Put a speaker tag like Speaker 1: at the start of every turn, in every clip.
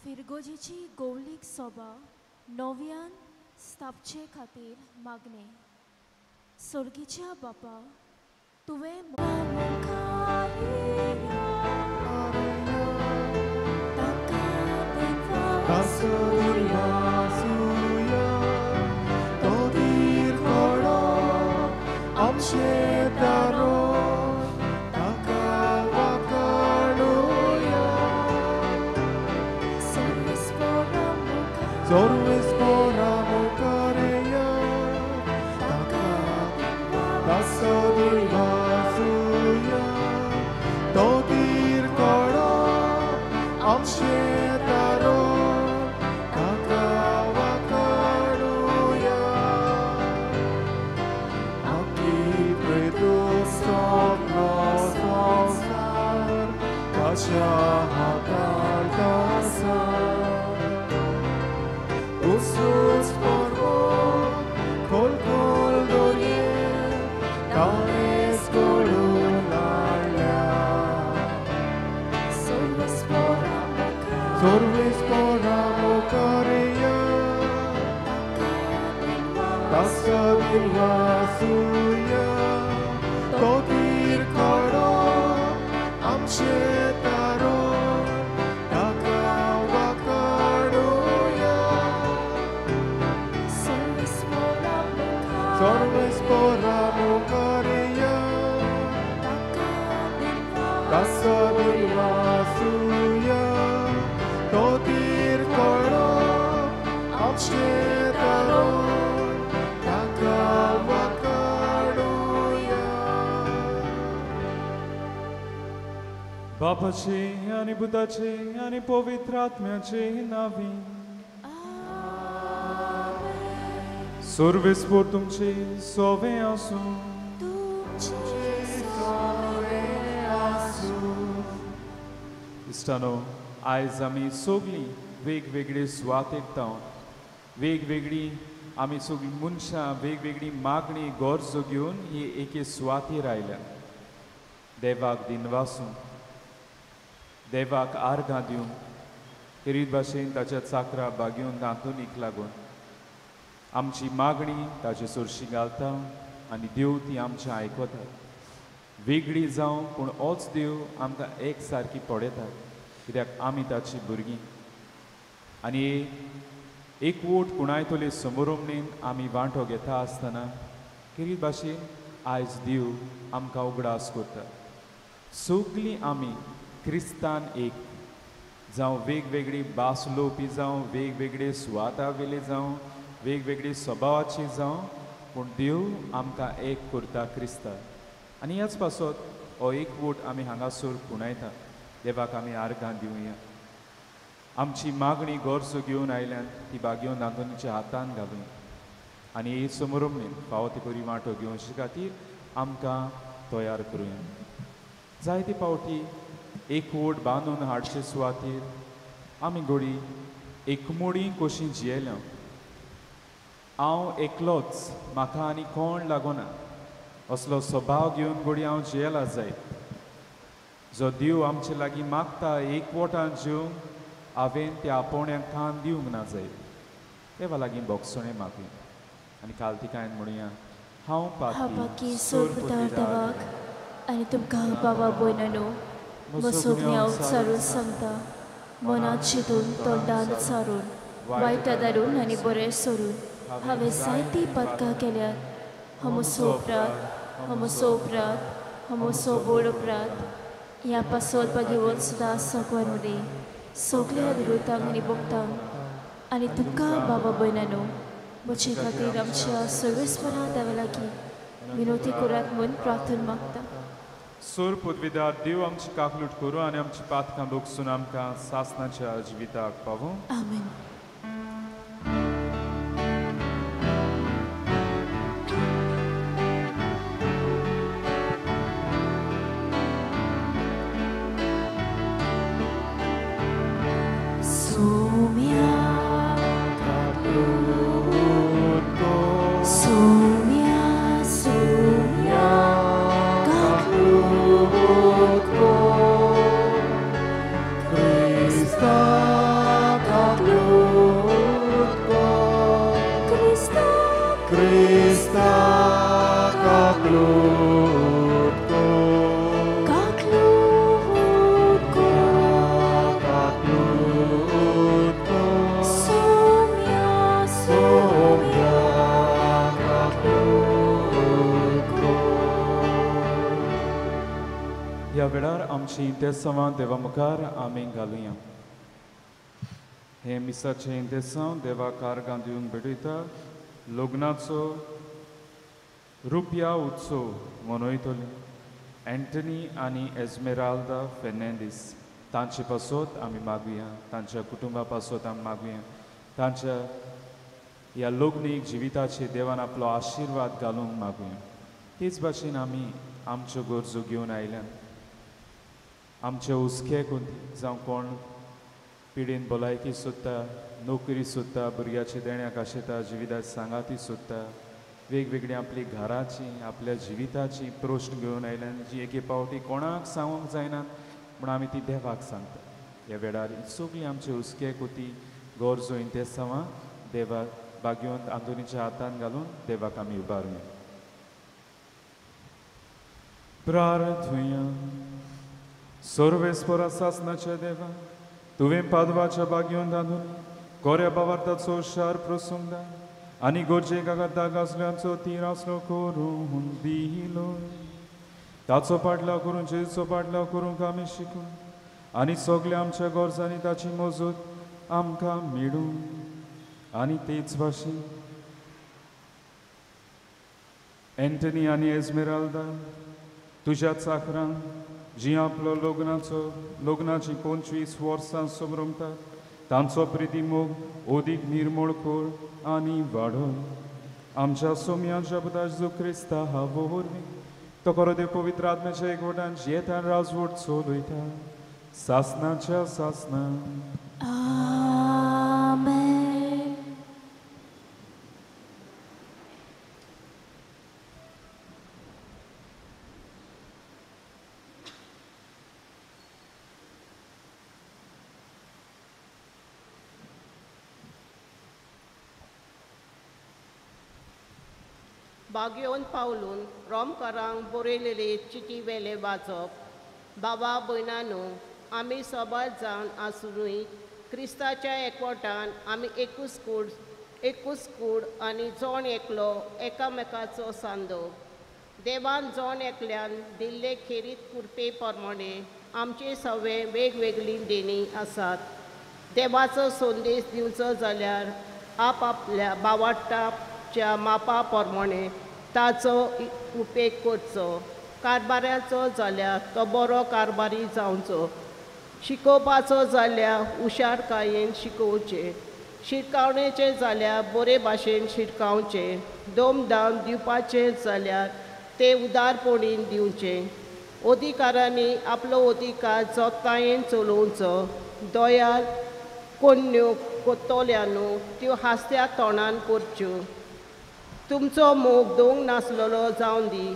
Speaker 1: फिरगोजेची गोवलीक सोबा नव्यान स्थापचे खातीर मागणें. सोर्गीच्या बापा तुवें
Speaker 2: बापाचे आनी पुताचे आनी पवित्र आत्म्याचे नांवी. सर्वेस्पोर तुमचे सोवे आसूं. इश्टानो, आयज आमी सगळीं वेगवेगळे सुवातेक जावन वेगवेगळी आमी सगळीं मनशां वेगवेगळी मागणी गरजो घेवन ही एके सुवातेर आयल्या. देवाक दिनवासूं, देवाक आर्गां दिवन खेरीत भाशेन ताच्या चाकरा बागेवन तातूंत लागून आमची मागणी ताचे सरशी घालता आनी देव ती आमच्या आयकता. वेगळी जावं पूण होच देव आमकां एक सारकी पळयता, कित्याक आमी ताची भुरगीं. आनी एकवट कुणायतले समोरमणेन आमी वांटो घेता आसतना खेरीत भाशेन आयज देव आमकां उगडास करता. सगळीं आमी क्रिस्तान एक जावं, वेगवेगळी भास उलोवपी जावं, वेगवेगळे सुवाता वेले जावं, वेगवेगळी स्वभावाची जावं, पूण देव आमकां एक करता क्रिस्तान. आनी ह्याच पासत हो एकवट आमी हांगासर पुणयता. देवाक आमी आर्गां दिवया. आमची मागणी गरजो घेवन आयल्यान ती बागेवन आंतोनीच्या हातान घालून आनी हे समोरमणेन फावो ती बरी वांटो घेवचे खातीर आमकां तयार करुया. जायते पावटी एकवट बांदून हाडचे सुवातेर आमी घोडी एकमोडी कशी जियेल्या. हांव एकलोच, म्हाका आनी कोण लागोना असलो स्वभाव घेवन घोडी हांव जियेला जायत. जो देव आमचे लागीं मागता एकवटान जेवंक, हांवें त्या आपोवण्याक कान दिवंक ना जायत. देवा लागीं बोगसणें मागूया आनी कालतिकायन म्हणुया, हांव पाकी
Speaker 1: सोर आनी तुमकां बाबा भयणानो म्हजो सारून सांगता, मनांत चिंतून तोंडान सारून वायट दारून आनी बरें सोरून हांवें जायतीं पातकां केल्यात. हमसो अपराध, हमसो अपराध, हमसो बोड अपराध. ह्या पासत बागेवन सुद्दां सगळ्यां मदीं सगळ्या विरोधांक आनी भक्तांक आनी तुमकां बाबा भयणानो म्हजे खातीर आमच्या सर्वेस्परा देवा लागीं विनोती करात म्हूण प्रार्थना मागता.
Speaker 2: सोर पदवीदार देव आमची काकलूट करूं आनी आमची पातकां भोगसून आमकां सासनाच्या जिविताक पावूं.
Speaker 1: आमेन.
Speaker 2: Krista. आमची इंतेसांवां देवा मुखार आमी घालुया. हे मिसाचें इंतेसांव देवा कारगां दिवन भेटयता. लग्नाचो रुपया उत्सव मनयतले एंटनी आनी एजमेराल्दा फेर्नांदीस तांचे पासत आमी मागुया, तांच्या कुटुंबा पासत आमी मागुया. तांच्या ह्या लग्नीक जिविताचेर देवान आपलो आशिर्वाद घालूंक मागुया. तेच भाशेन आमी आमच्यो गरजो घेवन आयल्यान आमचे हुस्के जावं कोण पिडेन भलायकी सोदता, नोकरी सोदता, भुरग्याचे देण्याक आशेता, जिविताची सांगाती सोदता, वेगवेगळी आपली घराची आपल्या जिविताची प्रश्न घेवन आयल्यान जी एके पावटी कोणाक सांगूंक जायना पूण आमी ती देवाक सांगता. ह्या वेळार सगळीं आमचे हुस्के कोती गरजो इंतेसांवां देवाक बागेवन आंतोनीच्या हातान घालून देवाक आमी उबारुया. प्रार्थुया. सर्वेस्परा सासनाच्या देवा, तुवें पादवाच्या बागेवन आंतोनी कोऱ्या बावार्थाचो शार प्रसंगदा आनी गरजेक आगाता गाजल्यांचो तीर आसलो करून दिलो. ताचो पाडलाव करून जेजूचो पाडलाव करूंक आमी शिकूं आनी सगल्या आमच्या गरजांनी ताची मजत आमकां मेळूं. आनी तेच भाशेन एंटनी आनी एजमेराल्दा तुज्या चाकरांक जी आपलो लग्नाचो लग्नाची 25 वर्सां समरमतात तांचो प्रिती मोग ओदीक निर्मूळ कर आनी वाडोय. आमच्या सोमयांच्या पुता क्रिस्ता वरवीं तो खरो देव पवित्र आत्म्याच्या एकवटान जियेतान राजवट चलयता सासनाच्या सासना.
Speaker 1: आमेन.
Speaker 3: बागयोन पावलून रोमकारांक बरयलेले चिटी वेले वाचप. बाबा भयणानो, आमी सबार जावन आसुनूय क्रिस्ताच्या एकवटान आमी एकूच कूड आनी जण एकलो एकामेकाचो सांदो. देवान जण एकल्यान दिल्ले खेरीत कृपे प्रमाणे आमचे सवे वेगवेगळी देणी आसात. देवाचो संदेश दिवचो जाल्यार आपआपल्या बावाटाच्या मापा प्रमाणे ताचो उपेग करचो. कारबाऱ्याचो जाल्यार तो बरो कारबारी जावचो, शिकोवपाचो जाल्यार हुशारकायेन शिकोवचें, शिटकावणेचें जाल्यार बरे भाशेन शिटकावचें, दोमदाम दिवपाचें जाल्यार ते उदारपणीन दिवचें. अधिकारांनी आपलो अधिकार जतनायेन चलोवचो. दयाल कोन्न्यो कोत्तोल्यानू त्यो हांसत्या तोंडान करच्यो. तुमचो मोग दोंग नासलेलो जावं दी.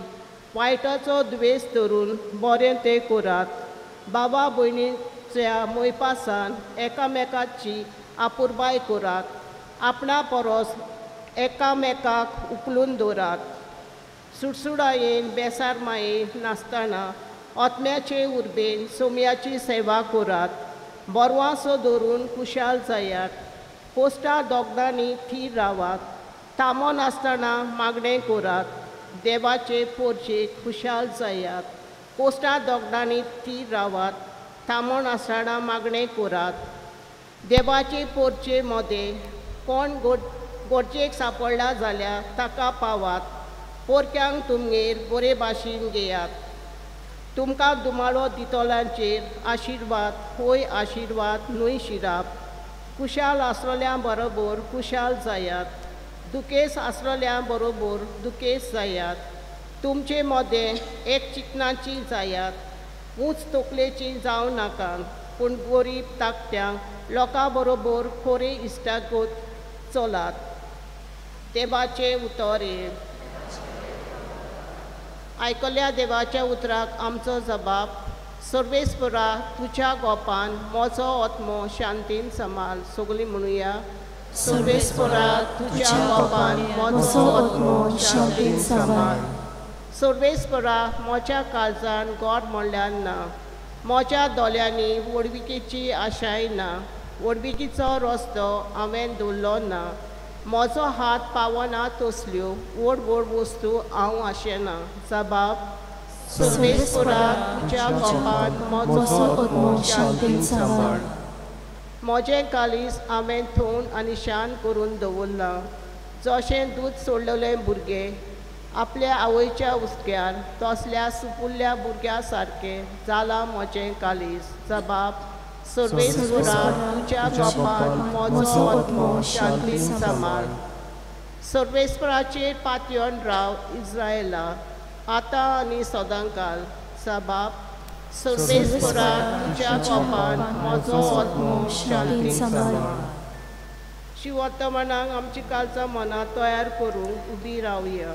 Speaker 3: वायटाचो द्वेश धरून बरें तें करात. बाबा भयणीच्या मोयपासान एकामेकाची आपुरबाय करात. आपणा परस एकामेकाक उखलून दवरात. सुडसुडायेन बेसारमायेन नासतना आत्म्याचे उर्बेन सोम्याची सेवा करात. बरवासो धरून खुशाल जायात. पोस्टा दोगदांनी थीर रावात. थांबो नासतना मागणें करात. देवाचे पोरचेक खुशाल जायात. कोस्टा दोगदांनी थीर रावात. थांबो नासतना मागणें करात. देवाचे पोरचे मदें कोण गरजेक सांपडला जाल्यार ताका पावात. पोरक्यांक तुमगेर बरे भाशेन घेयात. तुमकां दुमाळो दितल्यांचेर आशिर्वाद, होय आशिर्वाद न्हय शिराप. खुशाल आसलेल्या बरोबर खुशाल जायात. दुखेस आसलेल्या बरोबर दुखेस जायात. तुमचे मदें एक चिकनाची जायात. ऊंच तकलेची जावं नाका, पूण गरीब ताकट्यांक लोकां बरोबर खोरे इश्टागत चलात. देवाचें उतर हें. आयकल्या देवाच्या उतराक आमचो जबाब. सर्वेस्परा तुज्या गोपान म्हजो आत्मो शांतीन समाल. सगळीं म्हणुया.
Speaker 1: सर्वेस्परा तुज्या गोपान म्हजो आत्मो शांतीन समाल.
Speaker 3: सर्वेस्परा म्हज्या काळजान गोड म्हणल्यार ना, म्हज्या दोळ्यांनी व्हडविकेची आशाय ना. व्हडविकेचो रस्तो हांवें दवरलो ना. म्हजो हात पावना तसल्यो व्हड व्हड वस्तू हांव आशेना. जबाब. सर्वेस्परा तुज्या गोपान म्हजो
Speaker 1: आत्मो शांतीन सांबाळ.
Speaker 3: म्हजें कालीस हांवें थोंड आनी शांत करून दवरलां, जशें दूद सोडलेलें भुरगें आपल्या आवयच्या हुस्क्यार तसल्या सुपुल्ल्या भुरग्या सारकें जालां म्हजें कालीस. जबाब सर्वेस्परा तुज्या गोपान म्हजो आत्मो शांतीन सांबाळ. सर्वेस्पराचेर पातयेवन राव इस्रायला, आतां आनी सदांकाल. जबाब सर्वेस्परा तुज्या गोपान म्हजो आत्मो शांतीन सांबाळ. शिववर्तमानाक आमची कालचा मनां तयार करूंक उबी रावया.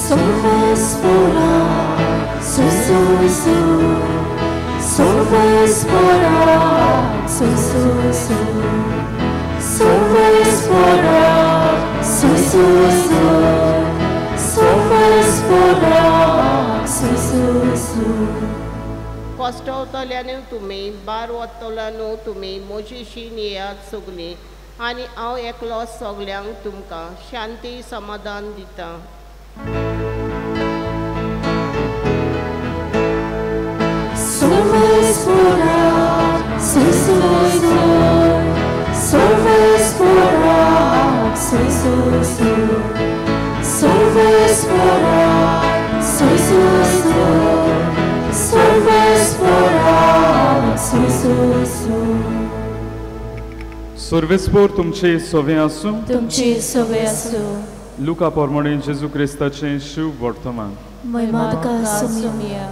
Speaker 1: सर्वेस्परा सुसुसु, सर्वेस्परा सुसुसु, सर्वेस्परा सुसुसु, सर्वेस्परा सुसुसु.
Speaker 3: कश्टवतल्यानू तुमी, बार वतल्यानू तुमी म्हजीशी येयात सगलीं, आनी हांव एकलो सगल्यांक तुमकां शांती समाधान दितां.
Speaker 1: सर्वेस्परा सुसुसु, सर्वेस्परा सुसुसु, सर्वेस्परा सुसुसु, सर्वेस्परा सुसुसु.
Speaker 2: सर्वेस्पोर तुमचे सवे आसूं.
Speaker 1: तुमचे सवे आसूं.
Speaker 2: लुका प्रमाणे जेजू क्रिस्ताचें शिव वर्तमान.
Speaker 1: महिमा तुका सुमिया.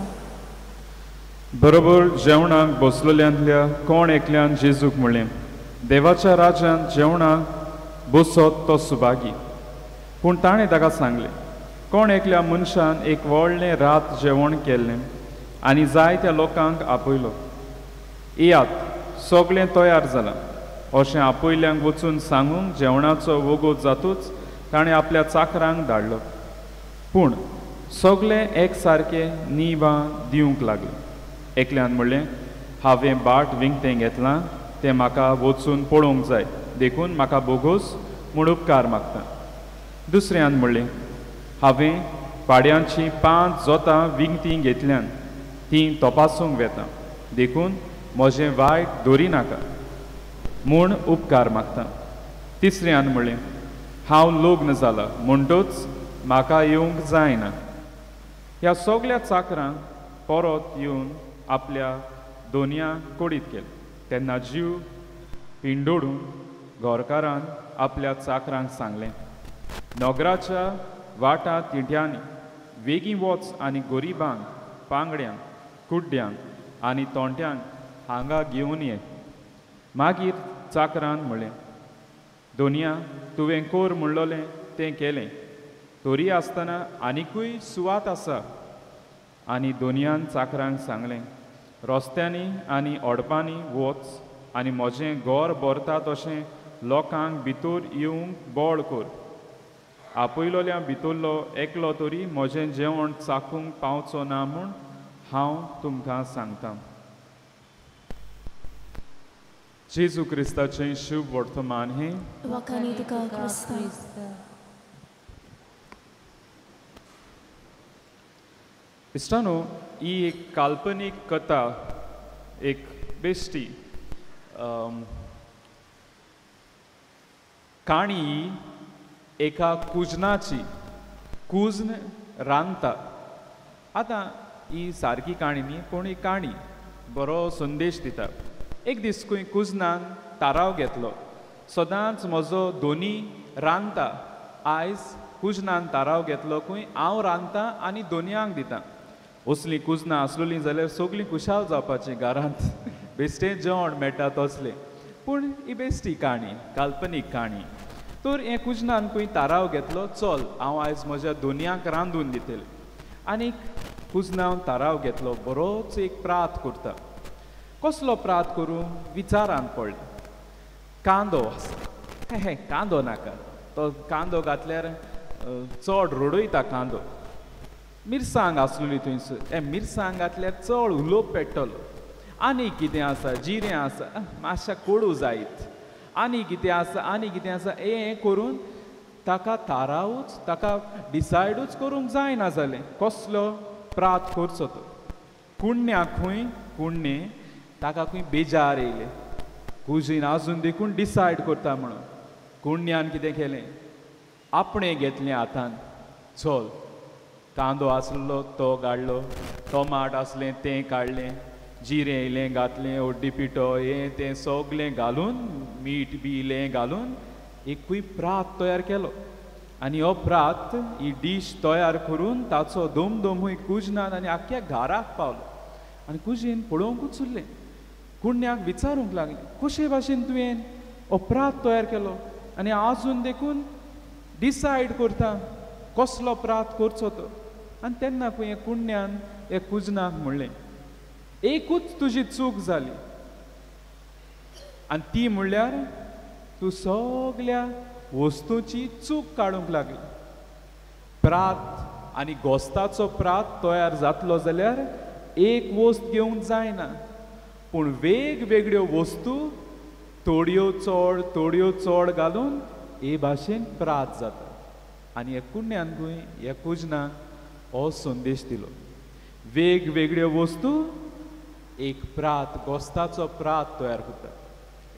Speaker 2: बरोबर जेवणाक बसलेल्यांतल्या कोण एकल्यान जेजूक म्हणलें, देवाच्या राज्यांत जेवणाक बसत तो सुभागी. पूण ताणें ताका सांगलें, कोण एकल्या मनशान एक व्हडलें रात जेवण केल्लें आनी जायत्या लोकांक आपयलो. येयात, सगळें तयार जालां अशें आपयल्यांक वचून सांगूंक जेवणाचो वोगोत जातूच ताणें आपल्या चाकरांक धाडलो. पूण सगळे एक सारके निवां दिवंक लागले. एकल्यान म्हणलें, हांवें बाट विकतें घेतलां, तें म्हाका वचून पळोवंक जाय, देखून म्हाका बोगोस म्हूण उपकार मागता. दुसऱ्यान म्हणलें, हांवें पाड्यांचीं 5 जोतां विकतीं घेतल्यान, तीं तपासूंक वेता, देखून म्हजें वायट दवरी नाका म्हूण उपकार मागता. तिसऱ्यान म्हणलें, हांव लग्न जाला म्हणटूच म्हाका येवंक जायना. ह्या सगल्या चाकरांक परत येवन आपल्या दोनया कोडीत केलें. तेन्ना जीव पिंडोडून घरकारान आपल्या चाकरांक सांगलें, नगराच्या वाटा तिंट्यांनी वेगीं वच आनी गरिबांक, पांगड्यांक, कुड्ड्यांक आनी तोंट्यांक हांगा घेवन ये. मागीर चाकरान म्हणलें, दोनया तुवें कोर म्हणलोलें तें केलें, तरी आसतना आनिकूय सुवात आसा. आनी दोनयान चाकरांक सांगलें, रस्त्यांनी आनी ओडपांनी वच आनी म्हजें घर भरता तशें लोकांक भितर येवंक बळ कर. आपयलोल्या भितरलो एकलो तरी म्हजें जेवण चाकूंक पावचो ना म्हूण हांव तुमकां सांगतां. जेजू क्रिस्ताचें शुभ वर्तमान हें. इश्टानो, ही एक काल्पनीक कथा, एक बेश्टी काणी एका कुजनाची. कुज्न रांदता. आतां ही सारकी काणी न्ही, पूण ही काणी बरो संदेश दिता. एक दीस खंय कुजनान ताराव घेतलो, सदांच म्हजो दोनी रांदता, आयज कुजनान ताराव घेतलो खंय हांव रांदता आनी दोनयांक दिता. असलीं कुजनां आसलोलीं जाल्यार सगळीं खुशाल जावपाचीं, घरांत बेश्टें जेवण मेळटा तसलें. पूण ही बेश्टी काणी, काल्पनीक काणी. तर हें कुजनान खंय ताराव घेतलो, चल हांव आयज म्हज्या दोनयांक रांदून दितलें. आनीक कुजनान ताराव घेतलो, बरोच एक प्रात करता. कसलो प्रात करूं विचारान पडलें. कांदो आसा, हे कांदो नाका, तो कांदो घातल्यार चड रडयता कांदो. मिरसांग आसलेली थंयसर, हे मिरसांग घातल्यार चड उलोप पेट्टलो. आनी कितें आसा, जिरें आसा, मातशें कोडू जायत, आनी कितें आसा, आनी कितें आसा, हें करून ताका थारावूच, ताका डिसायडूच करूंक जायना जालें कसलो प्रात करचो तो. कुण्ण्याक खंय कुण्णे ताका खंय बेजार येयले, कुजीन आजून देखून डिसायड करता म्हणून. कुण्ण्यान कितें केलें, आपणें घेतलें हातान, चल कांदो आसलो तो काडलो, टोमाट आसलें तें काडलें, जिरें येयलें घातलें, हळदी पिठो हें तें सगळें घालून, मीठ बी इल्लें घालून एकूय प्रात तयार केलो. आनी हो प्रात ही डीश तयार करून ताचो दोमदोमूय कुजनान आनी आख्ख्या घराक पावलो. आनी कुजीन पळोवंकूच उरलें, कुण्ण्याक विचारूंक लागलें, कशे भाशेन तुवें हो प्रात तयार केलो आनी आजून देखून डिसायड करता कसलो प्रात करचो तो. आनी तेन्ना खंय कुण्ण्यान हे कुजनाक म्हणलें, एकूच तुजी चूक जाली आनी ती म्हणल्यार तूं सगल्या वस्तूची चूक काडूंक लागली. प्रात आनी गोस्ताचो प्रात तयार जातलो जाल्यार एक वस्त घेवंक जायना, पूण वेगवेगळ्यो वस्तू थोड्यो चड थोड्यो चड घालून हे भाशेन प्रात जाता. आनी ह्या कुण्ण्यान खंय ह्या कुजनाक हो संदेश दिलो, वेगवेगळ्यो वस्तू एक प्रात, गोस्ताचो प्रात तयार करता.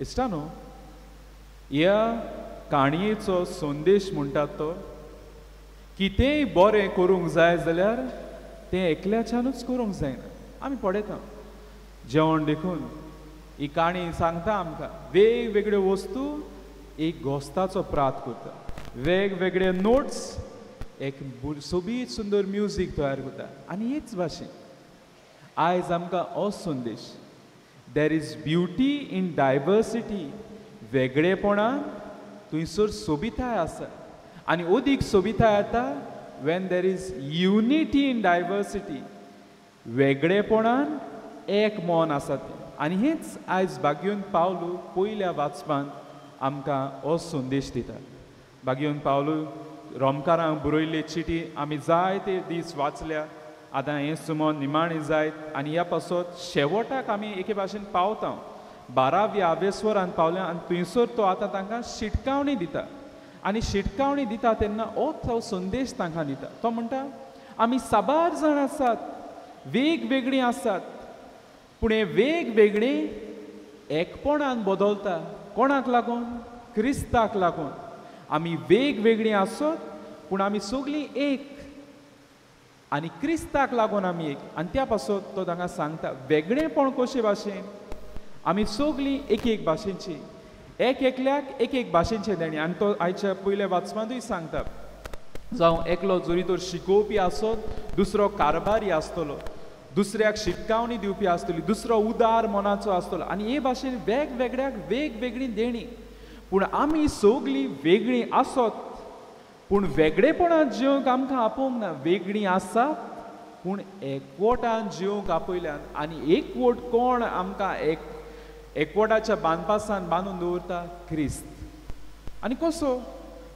Speaker 2: इश्टानो, ह्या काणयेचो संदेश म्हणटात तो, कितेंय बरें करूंक जाय जाल्यार तें एकल्याच्यानूच करूंक जायना. आमी पळयता जेवण देखून ही काणी सांगता आमकां, वेगवेगळ्यो वस्तू एक गोस्ताचो प्रात करता, वेगवेगळे नोट्स एक सोबीत सुंदर म्युजीक तयार करता. आनी हेच भाशेन आयज आमकां हो संदेश, there is beauty in diversity. वेगळेपणान थंयसर सोबिताय आसा आनी अदीक सोबिताय येता when there is unity in diversity. वेगळेपणान एक मन आसा तें. आनी हेंच आयज बागयोन पावलू पयल्या वाचपांत आमकां हो संदेश दिता. बागयोन पावलू रोमकारांक बरयल्ली चिटी आमी जायते दीस वाचल्या, आतां हें सुमन निमाणें जायत आनी ह्या पासत शेवटाक आमी एके भाशेन पावता. 12व्या आवेस्वरान पावल्या आनी थंयसर तो आतां तांकां शिटकावणी दिता. आनी शिटकावणी दिता तेन्ना हो तो संदेश तांकां दिता. तो म्हणटा, आमी साबार जाण आसात, वेगवेगळीं आसात, पूण हें वेगवेगळीं एकपणान बदलता. कोणाक लागून? क्रिस्ताक लागून. आमी वेगवेगळीं आसत पूण आमी सगळीं एक, आनी क्रिस्ताक लागून आमी एक. आनी त्या पासत तो तांकां सांगता वेगळेपण कशे भाशेन आमी सगळीं एक एक भाशेची, एक एकल्याक एक एक भाशेंचे देणी. आनी तो आयच्या पयल्या वाचपांतूय सांगता, जावं एकलो जरी तर शिकोवपी आसत, दुसरो कारभारी आसतलो, दुसऱ्याक शिटकावणी दिवपी आसतली, दुसरो उदार मनाचो आसतलो. आनी हे भाशेन वेगवेगळ्याक वेगवेगळीं देणी. पूण आमी सगळीं वेगळीं आसत पूण वेगळेपणान जिवंक आमकां आपोवंक ना. वेगळीं आसात पूण एकवटान जिवंक आपयल्यान. आनी एकवट कोण आमकां एक एकवटाच्या बांदपासान बांदून दवरता? क्रिस्त. आनी कसो?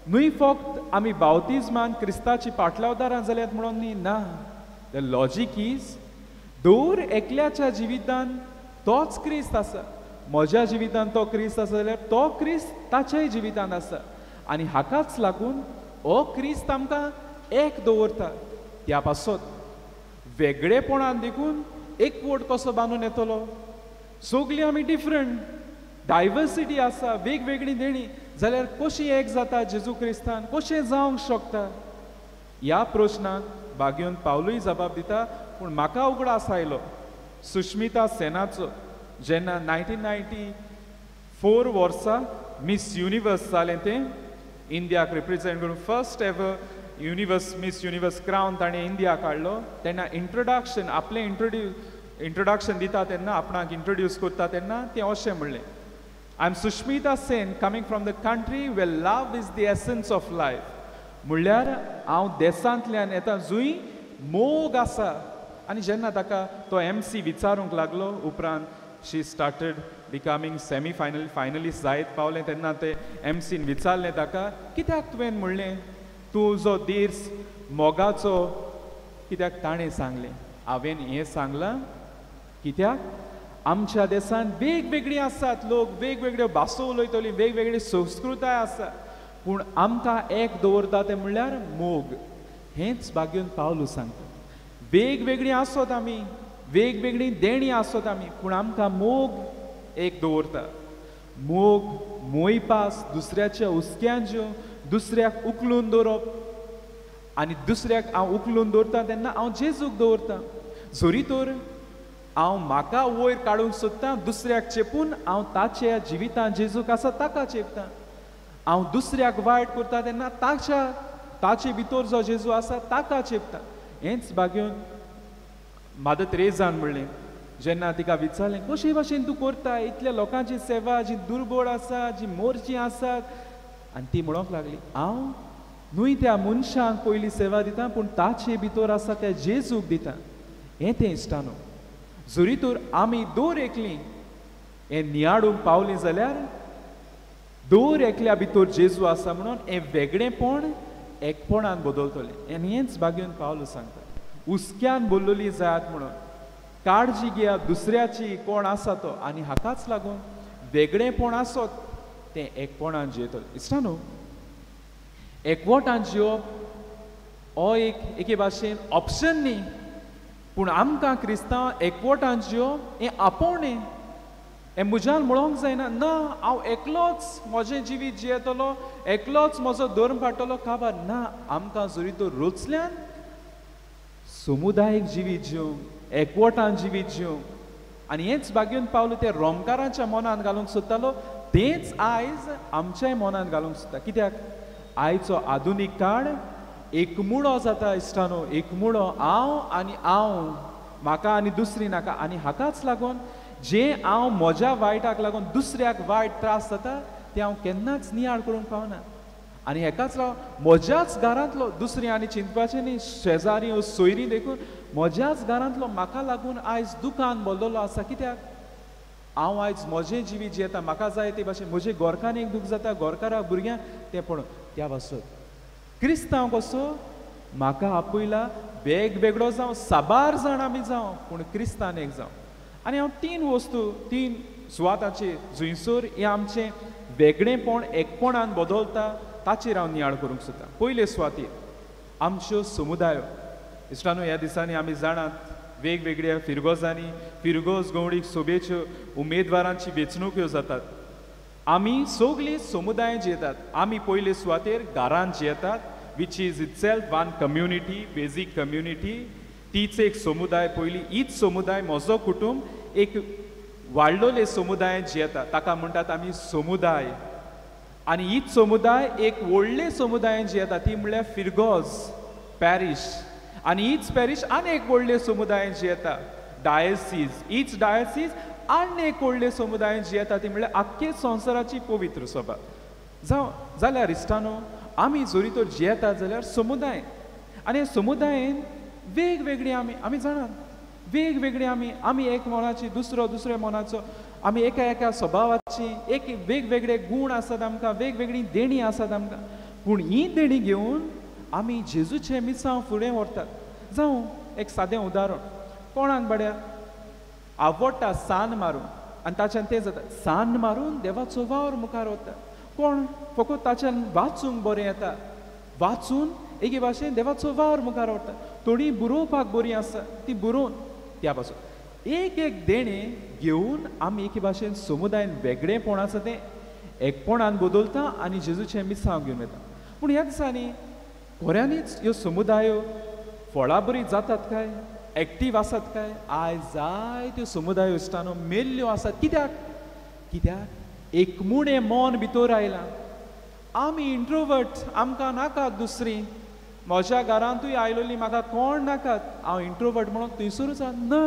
Speaker 2: न्हय फक्त आमी बावतिज्मान क्रिस्ताची पाटलावदारां जाल्यात म्हणून न्ही, ना. The logic is दर एकल्याच्या जिवितान तोच क्रिस्त आसा. म्हज्या जिवितान तो क्रिस्त आसा जाल्यार तो क्रिस्त ताच्याय जिवितान आसा. आनी हाकाच लागून हो क्रिस्त आमकां एक दवरता. त्या पासत वेगळेपणान देखून एकवट कसो बांदून येतलो? सगळीं आमी डिफरंट, डायवर्सिटी आसा, वेगवेगळीं देणी, जाल्यार कशी एक जाता जेजू क्रिस्तान? कशें जावंक शकता? ह्या प्रश्नाक बागयोन पावलूय जबाब दिता. पूण म्हाका उगडास आयलो सुश्मिता सेनाचो, जेन्ना 1994 वर्सा मिस युनिवर्स जालें तें, इंडियाक रिप्रेजेंट करून first ever universe Miss Universe crown ताणें इंडियाक हाडलो. तेन्ना इंट्रोडक्शन आपलें इंट्रोडक्शन दिता तेन्ना, आपणाक इंट्रोड्यूस करता तेन्ना तें अशें म्हणलें, I am Sushmita Sen coming from the country where love is the essence of life. म्हणल्यार हांव देशांतल्यान येता जंय मोग आसा. आनी जेन्ना ताका तो एम सी विचारूंक लागलो, उपरांत she started becoming semi final finalist जायत पावलें तेन्ना ते एमसीन विचारलें ताका, कित्याक तुवें म्हणलें तूं जो दीस मोगाचो? कित्याक ताणें सांगलें, हांवें हें सांगलां कित्याक आमच्या देशांत वेगवेगळीं आसात लोक, वेगवेगळ्यो भासो उलयतली, वेगवेगळी संस्कृताय आसा, पूण आमकां एक दवरता तें म्हणल्यार मोग. हेंच भाग्यून पावलू सांगता. वेगवेगळीं आसत आमी, वेगवेगळीं देणीं आसत आमी, पूण आमकां मोग एक दवरता. मोग मोयपास दुसऱ्याच्या हुस्क्यांच्यो, दुसऱ्याक उखलून दवरप, आनी दुसऱ्याक हांव उखलून दवरता तेन्ना हांव जेजूक दवरता. जरी तर हांव म्हाका वयर काडूंक सोदता, दुसऱ्याक चेपून हांव ताच्या जिवितांत जेजूक आसा ताका चेपता. हांव दुसऱ्याक वायट करता तेन्ना ताच्या ताचे भितर जो जेजू आसा ताका चेपता. हेंच भाग्यून मादर तेरेजान म्हणलें जेन्ना तिका विचारलें कशे भाशेन तूं करता इतल्या लोकांची सेवा जी दुर्बळ आसा, जी मोर्ची आसात, आनी ती म्हणूंक लागली हांव न्हय त्या मनशांक पयली सेवा दिता पूण ताचे भितर आसा त्या जेजूक दिता. हें तें इश्टानो, जरी तर आमी दर एकली हें नियाडूंक पावली जाल्यार दर एकल्या भितर जेजू आसा म्हणून हें वेगळेपण एकपणान बदलतलें. आनी हेंच भाग्यून पावलो सांगता, हुस्क्यान बोल्लोली जायात म्हणून काळजी घेया दुसऱ्याची कोण आसा तो, आनी हाकाच लागून वेगळेपण आसत तें एकपणान जियेतलें. इश्टानो, एकवटान जियोवप हो एक एके भाशेन ऑप्शन न्ही, पूण आमकां क्रिस्तांव एकवटान जियोवप हें आपोवणें. हें म्हज्यान म्हणोंक जायना ना हांव एकलोच म्हजें जिवीत जियेतलो, एकलोच म्हजो धर्म पाडटलो, काबार ना. आमकां जरी तर रोचल्यान समुदायीक जिवीत जिवंक, एकवटान जिवीत जिवंक, आनी हेंच भाग्यून पावलो तें रोमकारांच्या मनांत घालूंक सोदतालो, तेंच आयज आमच्याय मनांत घालूंक सोदता. कित्याक आयचो आधुनीक काळ एकमुळो जाता इश्टानो, एकमुळो हांव आनी हांव, म्हाका आनी दुसरी नाका. आनी हाकाच लागून जें हांव म्हज्या वायटाक लागून दुसऱ्याक वायट त्रास जाता तें हांव केन्नाच नियाळ करूंक पावना. आनी हेकाच लागून म्हज्याच घरांतलो दुसरी आनी चिंतपाचें न्ही, शेजारी ओ सोयरी देखून म्हज्याच घरांतलो म्हाका लागून आयज दुकान बदललो आसा. कित्याक हांव आयज म्हजें जिवीत जियेता, म्हाका जाय ते भाशेन, म्हजे गोरकान एक दूख जाता, गोरकाराक भुरग्यांक तें पळोवन त्या वासत क्रिस्तांव कसो म्हाका आपयला वेगवेगळो जावं, साबार जाण आमी जावं, पूण क्रिस्तान एक जावं. आनी हांव तीन वस्तू, तीन सुवाताचेर जंयसर हें आमचें वेगळेपण एकपणान बदलता ताचेर हांव नियाळ करूंक सोदता. पयले सुवातेर आमच्यो समुदायो. इश्टानो, ह्या दिसांनी आमी जाणात वेगवेगळ्या फिरगोजांनी फिरगोज गवळीक सोबेच्यो उमेदवारांची वेंचणुक्यो जातात. आमी सगळीं समुदायां जियेतात. आमी पयले सुवातेर घरान जियेतात, which is itself one community, basic community. तीच एक समुदाय पयली, हीच समुदाय म्हजो कुटुंब एक वाडलोले समुदायांत जियेता, ताका म्हणटात आमी समुदाय. आनी हीच समुदाय एक व्हडले समुदायांत जियेता, ती म्हणल्यार फिरगोज पॅरीश. आनी हीच पॅरीश आनी एक व्हडले समुदायांत जियेता, डायसीज. हीच डायसीज आनी एक व्हडले समुदायांत जियेता, ती म्हणल्यार आख्खे संवसाराची पवित्र सभा. जावं जाल्यार इश्टानो, आमी जरी तर जियेता जाल्यार समुदाय, आनी समुदायेन वेगवेगळी आमी आमी जाणात वेगवेगळी आमी आमी एक मनाची, दुसरो दुसऱ्या मनाचो, आमी एका एका स्वभावाची, एक वेगवेगळे गूण आसात आमकां, वेगवेगळी देणी आसात आमकां, पूण ही देणी घेवन आमी जेजूचें मिसांव फुडें व्हरतात. जावं एक सादें उदाहरण, कोणाक बड्या आवडटा सान मारून, आनी ताच्यान तें जाता, सान मारून देवाचो वावर मुखार वता. कोण फकत ताच्यान वाचूंक बरें येता, वाचून एके भाशेन देवाचो वावर मुखार व्हरता. थोडीं बरोवपाक बरीं आसा ती बरोवन त्या पासून एक एक देणें घेवन आमी एके भाशेन समुदायन वेगळेपण आसा तें एकपणान बदलता आनी जेजूचें मिसांव घेवन वता. पूण ह्या दिसांनी खऱ्यांनीच ह्यो समुदायो फळाबरी जातात काय, एक्टीव आसात काय? आयज जायत्यो समुदायो इश्टानो मेल्ल्यो आसात. कित्याक? कित्याक एकमुणें मन भितर आयलां. आमी इंट्रोवर्ट, आमकां नाकात दुसरी, म्हज्या घरांतूय आयलोली म्हाका कोण नाकात, हांव इंट्रोवर्ट म्हणून थंयसरूच ना.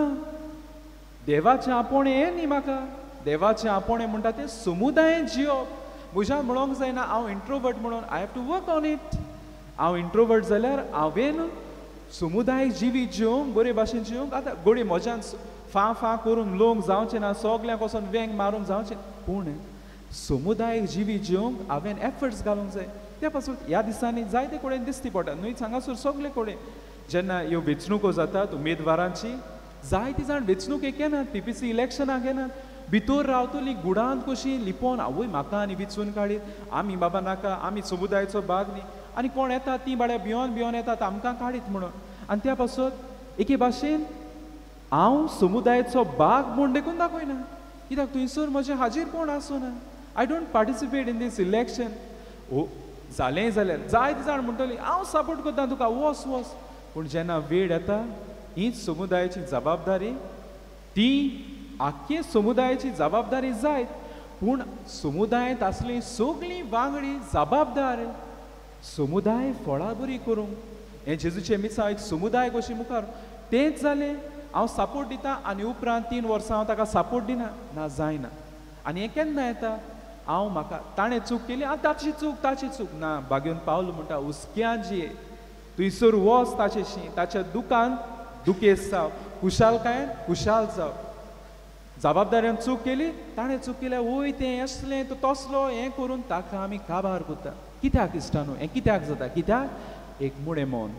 Speaker 2: देवाचें आपोवणें हें न्ही म्हाका, देवाचें आपोवणें म्हणटा तें समुदायेंत जियोवप. म्हज्यान म्हणोंक जायना हांव इंट्रोवर्ट म्हणून, I have to work on it. हांव इंट्रोवर्ट जाल्यार हांवें समुदाय जिवीत जिवंक, बरे भाशेन जिवंक. आतां घडये म्हज्यान फां फां करून लोंक जावचें ना, सगळ्यांक वचोन वेंग मारूंक जावचें, पूण समुदाय जिवीत जिवंक हांवें एफर्ट्स घालूंक जाय. त्या पासून ह्या दिसांनी जायते कडेन दिसती पडटा न्हय, हांगासर सगळे कडेन जेन्ना ह्यो वेंचणुको जातात उमेदवारांची, जायती जाण वेंचणुकेक येनात, पीपीसी इलेक्शनाक येनात. भितर रावतली गुडांत कशी लिपोवन, आवय म्हाका आनी विचून काडीत, आमी बाबा नाका, आमी समुदायाचो भाग न्ही, आनी कोण येता ती बाड्या भियोन भियोन येतात आमकां काडीत म्हणून. आनी त्या पासत एके भाशेन हांव समुदायाचो भाग म्हूण देखून दाखयना, कित्याक थंयसर म्हजें हाजीर कोण आसना. I don't participate in this election. ओ जालें जाल्यार जायते जाण म्हणटली हांव सपोर्ट करता तुका, वोस वोस. पूण जेन्ना वेळ येता हीच समुदायाची जबाबदारी, ती आख्खे समुदायाची जबाबदारी जायत, पूण समुदायांत आसली सगळीं वांगडी जबाबदार समुदाय फळां बरी करूंक. हें जेजूचें मिसांव एक समुदाय कशी मुखार तेंच जालें, हांव सपोर्ट दिता आनी उपरांत 3 वर्सां हांव ताका सपोर्ट दिना, ना जायना. आनी हें केन्ना येता, हांव म्हाका ताणें चूक केली, हांव ताची चूक ताची चूक ना. बागेवन पावलो म्हणटा हुसक्यान जी थंयसर वच ताचेशी, ताच्या दुकान दुखेस्त जाव, खुशालकायेन खुशाल जाव. जबाबदाऱ्यान चूक केली, ताणें चूक केल्या, वय तें असलें तो तसलो, हें करून ताका आमी काबार करता. कित्याक इश्टानू हें कित्याक जाता? कित्याक एक मुणें मन,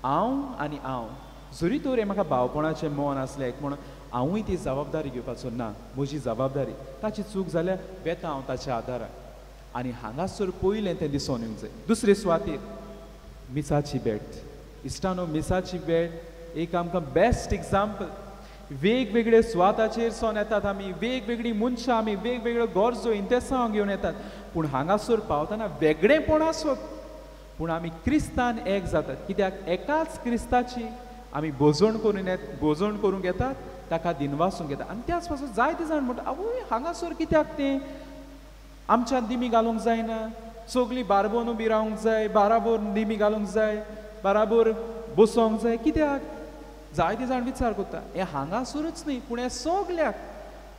Speaker 2: हांव आनी हांव. जरी तर हें म्हाका भावपणाचें मन आसलें एक म्हणून हांवूय ती जबाबदारी घेवपाचो ना, म्हजी जबाबदारी. ताची चूक जाल्यार वेता हांव ताच्या आदाराक. आनी हांगासर पयलें तें दिसून येवंक जाय. दुसरे सुवातेर मिसाची भेट. इश्टानो मिसाची भेट एक आमकां बेस्ट एग्जाम्पल. वेगवेगळे सुवाताचेर सोन येतात आमी, वेगवेगळीं मनशां आमी, वेगवेगळ्यो गरजो इंतेसांव घेवन येतात, पूण हांगासर पावतना वेगळेपण आसत, पूण आमी क्रिस्तान एक जातात. कित्याक एकाच क्रिस्ताची आमी भोजण करून भोजण करूंक येतात, ताका दिनवासूंक येता. आनी त्याच पासून जायते जाण म्हणटा आवय हांगासर कित्याक तें आमच्यान दिमी घालूंक जायना, सगळीं बारबोन उबी रावंक जाय, बाराबोर दिमी घालूंक जाय, बाराबोर बसोंक जाय, कित्याक? जायते जाण विचार करता हें हांगासरूच न्ही पूण हें सगल्याक,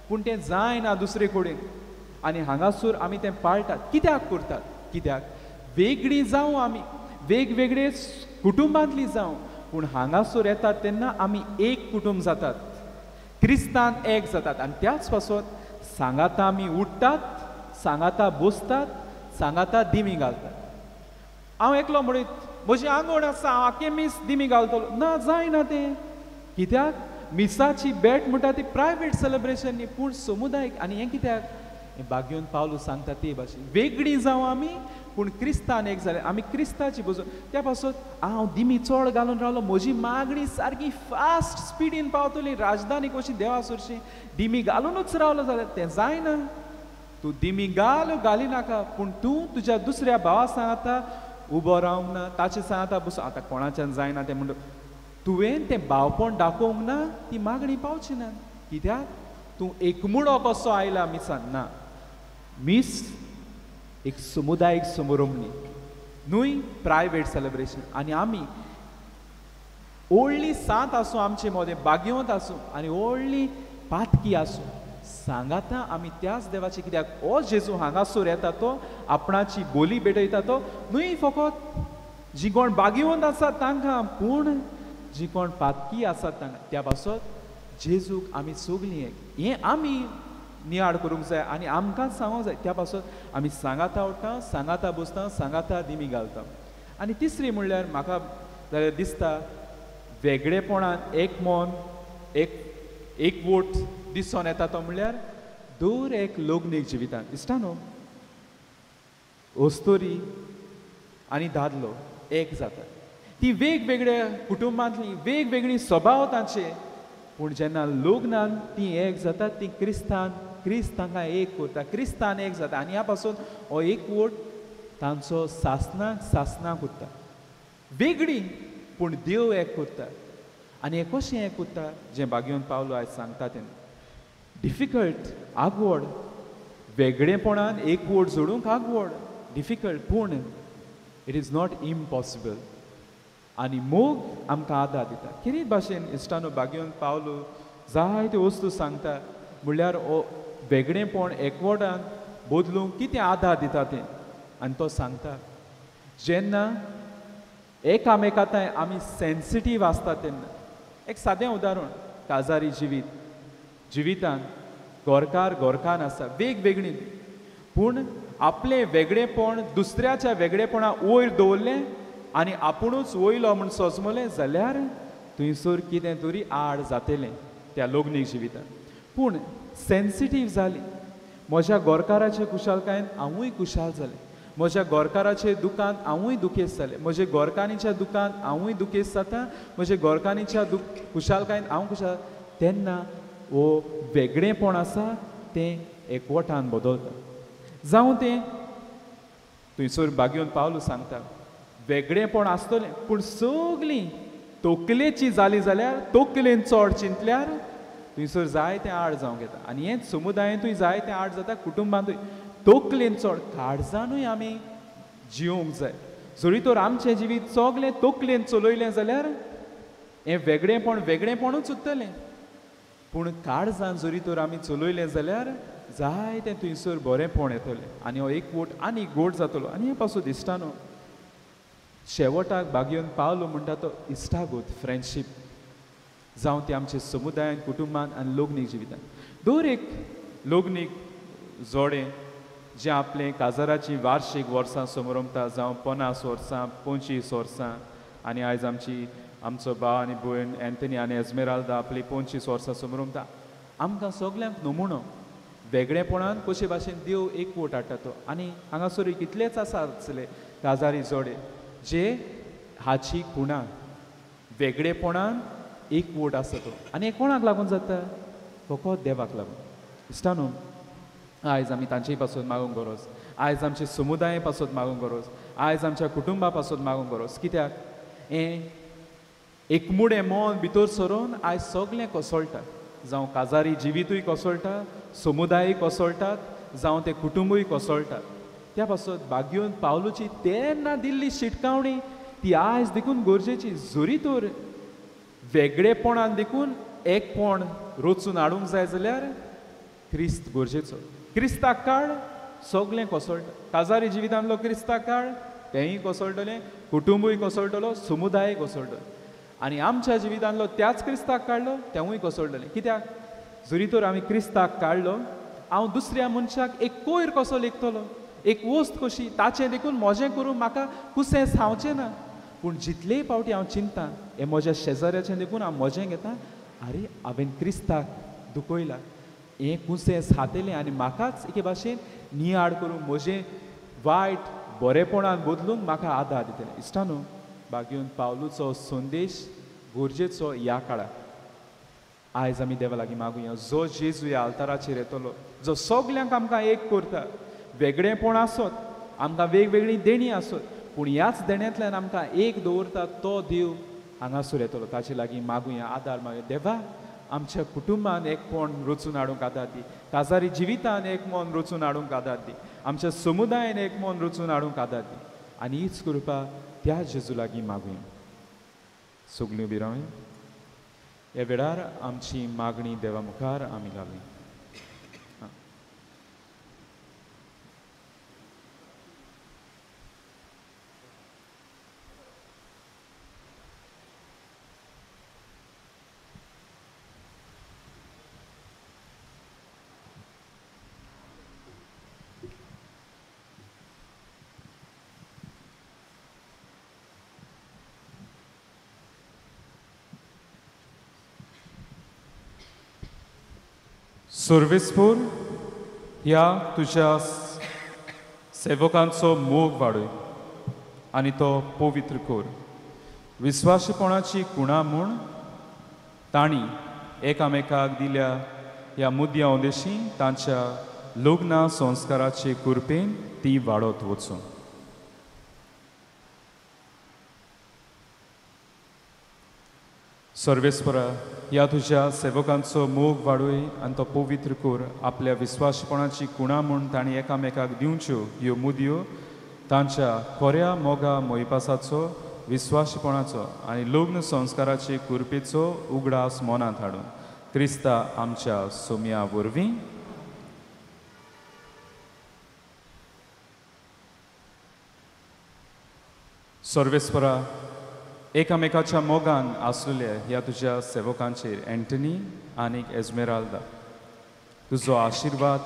Speaker 2: पूण तें जायना दुसरे कडेन. आनी हांगासर आमी तें पाळटात. कित्याक करतात? कित्याक वेगळीं जावं आमी, वेगवेगळे कुटुंबांतलीं जावं, पूण हांगासर येतात तेन्ना आमी एक कुटुंब जातात, क्रिस्तान एक जातात. आनी त्याच पासत सांगाता आमी उठ्ठात, सांगाता बसतात, सांगाता दिमी घालतात. हांव एकलो म्हणीत म्हजी आंगण आसा, हांव आख्खें मीस दिमी घालतलो, ना जायना तें. कित्याक मिसाची भेट म्हणटा ती प्रायवेट सेलेब्रेशन न्ही, पूण समुदायीक. आनी हें कित्याक हें बागेवन पावलो सांगता ते भाशेन वेगळीं जावं आमी पूण क्रिस्तान एक जालें, आमी क्रिस्ताची बसून. त्या पासत हांव दिमी चड घालून रावलो, म्हजी मागणी सारकी फास्ट स्पिडीन पावतली राजधानी कशी देवा सरशी, दिमी घालुनूच रावलो जाल्यार तें जायना. तूं दिमी घाल घाली नाका, पूण तूं तुज्या दुसऱ्या भावा सांगाता उबो रावंक ना, ताचे सांगाता बसून. आतां कोणाच्यान जायना तें म्हणटा, तुवें तें भावपण दाखोवंक ना, ती मागणी पावची ना. कित्याक तूं एकमुडो कसो आयला मिसान ना. मीस एक समुदायीक समारंभ न्ही, न्हय प्रायवेट सेलेब्रेशन. आनी आमी व्हडली सांत आसूं आमचे मदें, बागेवंत आसूं आनी व्हडली पातकी आसूं, सांगाता आमी त्याच देवाची. कित्याक हो जेजू हांगासर येता तो आपणाची बोली भेटयता, तो न्हय फकत जी कोण बागेवंत आसा तांकां, पूण जी कोण पातकी आसात तांकां. त्या पासत जेजूक आमी सगळीं एक, हें आमी नियाळ करूंक जाय आनी आमकांच सांगूंक जाय. त्या पासत आमी सांगाता उठ्ठा, सांगाता बसता, सांगाता दिमी घालता. आनी तिसरी म्हणल्यार म्हाका जाल्यार दिसता वेगळेपणान एक मन एक एकवट दिसून येता तो म्हणल्यार दर एक लग्नीक जिवितान. इश्टानो अस्तोरी आनी दादलो एक जाता, ती वेगवेगळ्या कुटुंबांतली वेगवेगळी स्वभाव तांचे, पूण जेन्ना लग्नान ती एक जाता, ती क्रिस्तान क्रिस्त तांकां एक करता, क्रिस्तान एक जाता. आनी ह्या पासून हो एकवट तांचो सासनाक सासनाक उरता. वेगळी पूण देव एक करता. आनी हें कशें एक उरता जें बागेवन पावलो आयज सांगता तेन्ना डिफिकल्ट आगवड, वेगळेपणान एकवट जोडूंक आगवड डिफिकल्ट, पूण it is not impossible. आनी मोग आमकां आदार दिता. खेरीत भाशेन इश्टानो बागेवन पावलो जायत्यो वस्तू सांगता, म्हणल्यार हो वेगळेपण एकवटान बदलूंक कितें आदार दिता तें. आनी तो सांगता जेन्ना एकामेकांत आमी सेन्सिटीव आसता तेन्ना. एक सादें उदाहरण, काजारी जिवीत जिवितान गोरकार गोरकान आसा वेगवेगळी, पूण आपलें वेगळेपण दुसऱ्याच्या वेगळेपणा वयर दवरलें आनी आपुणूच वयलो म्हूण सोजमलें जाल्यार थंयसर कितें तरी आड जातलें त्या लग्नीक जिवितान. पूण सेन्सिटीव जाली. म्हज्या गोरकाराचे खुशालकायेन हांवूय खुशाल जालें, म्हज्या गोरकाराचे दुकान हांवूय दुखेस्त जालें, म्हजे गोरकानीच्या दुकान हांवूय दुखेस्त जाता, म्हजे गोरकानीच्या खुशालकायेन हांव खुशाल. तेन्ना हो वेगळेपण आसा तें एकवटान बदलता. जावं तें थंयसर बागेवन पावलो सांगता वेगळेपण आसतलें पूण सगळीं तकलेची जाली जाल्यार तकलेन चड चिंतल्यार थंयसर जायतें आड जावंक येता. आनी हेंच समुदायांतूय जायतें आड जाता, कुटुंबांतूय. तकलेन चड काळजानूय आमी जिवंक जाय. जरी तर आमचें जिवीत सगळें तकलेन चलयलें जाल्यार हें वेगळेपण वेगळेपणूच उरतलें, पूण काळजान जरी तर आमी चलयलें जाल्यार जायतें थंयसर बरेंपण येतलें आनी हो एकवट आनी गोड जातलो. आनी हें पासून दिसता न्हू शेवटाक बागेवन पावलो म्हणटा तो इश्टागत, फ्रेंडशीप, जावं ती आमच्या समुदायान, कुटुंबान आनी लग्नीक जिवितान. दर एक लग्नीक जोडें जें आपलें काजाराची वार्शीक वर्सां समरमता, जावं 50 वर्सां, 25 वर्सां, आनी आयज आमची आमचो भाव आनी भयण एंथनी आनी एजमेराल्दा आपली 25 वर्सां समरमता. आमकां सगल्यांक नमुनो वेगळेपणान कशे भाशेन देव एकवट हाडटा तो. आनी हांगासर कितलेच आसा आसले काजारी जोडे जे हाची खुणा वेगळेपणान एकवट आसा तो. आनी हें कोणाक लागून जाता? फकत देवाक लागून. इश्टानो, आयज आमी तांचे पासून मागूंक गरज, आयज आमचे समुदाये पासून मागूंक गरज, आयज आमच्या कुटुंबा पासून मागूंक गरज. कित्याक हें एकमुडें मन भितर सरून आयज सगळें कोसळटा. जावं काजारी जिवितूय कोसळटा, समुदायूय कोसळटात, जावं तें कुटुंबूय कोसळटात. त्या पासत बागेवन पावलूची तेन्ना दिल्ली शिटकावणी ती आयज देखून गरजेची. जरी तर वेगळेपणान देखून एकपण रचून हाडूंक जाय जाल्यार क्रिस्त गरजेचो. क्रिस्ताक काड सगळें कोसळटा. काजारी जिवितांतलो क्रिस्ताक काड तेंय कोसळटलें, कुटुंबूय कोसळटलो, समुदाय कोसळटलो. आनी आमच्या जिवितांतलो त्याच क्रिस्ताक काडलो तेवूय कोसळटलें. कित्याक जरी तर आमी क्रिस्ताक काडलो हांव दुसऱ्या मनशाक एक कोयर कसो लेखतलो, एक वस्त कशी, ताचें देखून म्हजें करूं म्हाका कुसें सावचें ना. पूण जितलेय फावटी हांव चिंता हें म्हज्या शेजाऱ्याचें देखून हांव म्हजें घेता, आरे हांवें क्रिस्ताक दुखयला, हें कुसें सातलें आनी म्हाकाच एके भाशेन नियाळ करूंक म्हजें वायट बरेपणान बदलूंक म्हाका आदार दितलें. इश्टानो, बागेवन पावलूचो संदेश गरजेचो ह्या काळार. आयज आमी देवा लागीं मागुया, जो जेजू ह्या आल्ताराचेर येतलो, जो सगल्यांक आमकां एक करता, वेगळेपण आसत, आमकां वेगवेगळीं देणीं आसत, पूण ह्याच देण्यांतल्यान आमकां एक दवरता तो देव हांगासर येतलो. ताचे लागीं मागुया, आदार मागुया. देवा, आमच्या कुटुंबान एकपण रचून हाडूंक आदार दी, काजारी जिवितान एक मन रचून हाडूंक आदार दी, आमच्या समुदायान एक मन रचून हाडूंक आदार दी. आनी हीच कृपा त्या जेजू लागीं मागुया. सगळीं उबी रावया. ह्या वेळार आमची मागणी देवा मुखार आमी घालुया. सर्वेस्पूर ह्या तुज्या सेवकांचो मोग वाडय आनी तो पवित्र कर. विस्वासीपणाची कुणा म्हूण तांणी एकामेकाक दिल्या ह्या मुद्या उदेशी तांच्या लग्न संस्काराचे कृपेन ती वाडत वचूं. सर्वेस्परा ह्या तुज्या सेवकांचो मोग वाडय आनी तो पवित्र कर. आपल्या विस्वासपणाची कुणा म्हूण तांणी एकामेकाक दिवच्यो ह्यो मुदयो तांच्या खऱ्या मोगा मोयपासाचो, विस्वासपणाचो आनी लग्न संस्काराचे कृपेचो उगडास मनांत हाडून क्रिस्ता आमच्या सोम्या वरवीं. सर्वेस्परा एकामेकाच्या मोगान आसलेल्या ह्या तुज्या सेवकांचेर एंटनी आनी एजमेराल्दा तुजो आशिर्वाद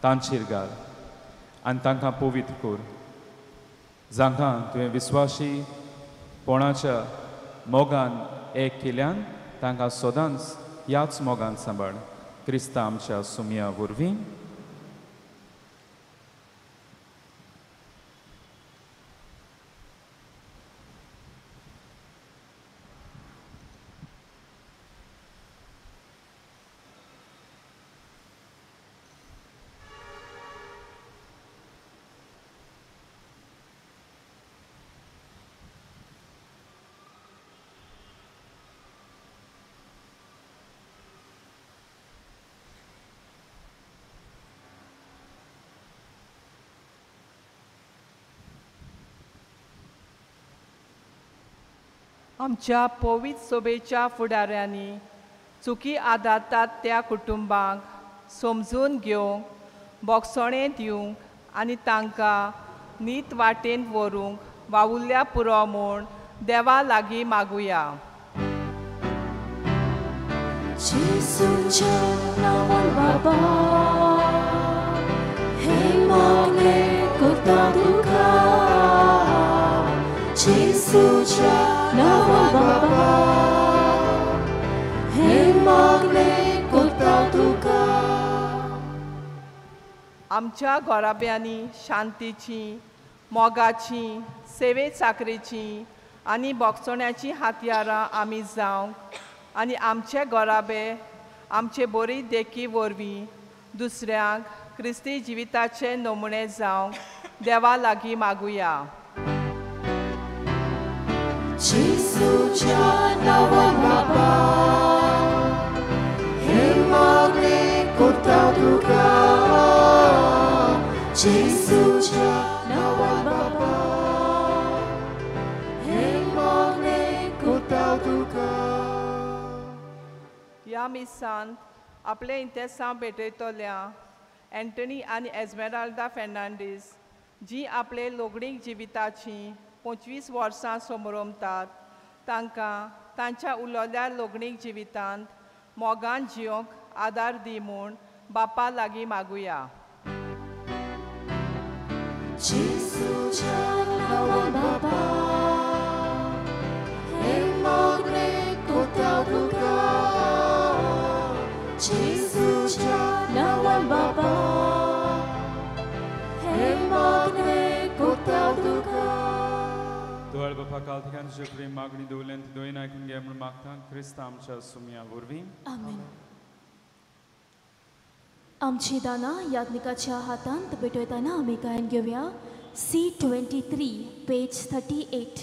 Speaker 2: तांचेर घाल आनी तांकां पवित्र कर. जांकां तुवें विस्वासी पणाच्या मोगान एक केल्यान तांकां सदांच ह्याच मोगान सांबाळ. क्रिस्ता आमच्या सुमया वरवीं.
Speaker 4: आमच्या पवित्र सोबेच्या फुडाऱ्यांनी चुकी आदारतात त्या कुटुंबांक समजून घेवंक, बोगसणें दिवंक आनी तांकां नीत वाटेन व्हरूंक वावुरल्या पुरो म्हूण देवा लागीं मागुया.
Speaker 1: जेजूच्या नांवान बाबा हे मागणें करता तुका, जेजूच्या नांवान बाबा हे मागणें करता तुका.
Speaker 4: आमच्या घराब्यांनी शांतीची, मोगाची, सेवे चाकरेची आनी बोगसण्याची हातयारां आमी जावंक आनी आमचे घराबे आमचे बरी देखी वरवीं दुसऱ्यांक क्रिस्ती जिविताचे नमुने जावंक देवा लागीं मागुया.
Speaker 1: जेजूच्या नांवान बाबा हे मागणें करता तुका, जेजूच्या नांवान बाबा हे मागणें करता तुका.
Speaker 4: ह्या मिसांत आपले इंतेसांव भेटयतल्या एंटनी आनी एजमेराल्डा फेर्नांडीस जी आपले लोगणीक जिविताची 25 वर्सां समरोमतात तांकां तांच्या उलयल्ल्या लोगणीक जिवितांत मोगान जियोंक आदार दी म्हूण बापा लागीं मागुया.
Speaker 1: जेजूच्या नांवान बाबा हे मागणें करता तुका, जेजूच्या नांवान बाबा हे मागणें करता तुका.
Speaker 2: दुआळ बापा काल ठिकाणी तुजे कडेन मागणी दवरल्यान ती दोन आयकून घे म्हूण मागता क्रिस्ता आमच्या सुमया वरवीं.
Speaker 1: आमेन. आमची दानां याज्ञिकाच्या हातांत भेटयतना आमी गायन घेवया C23 page 38.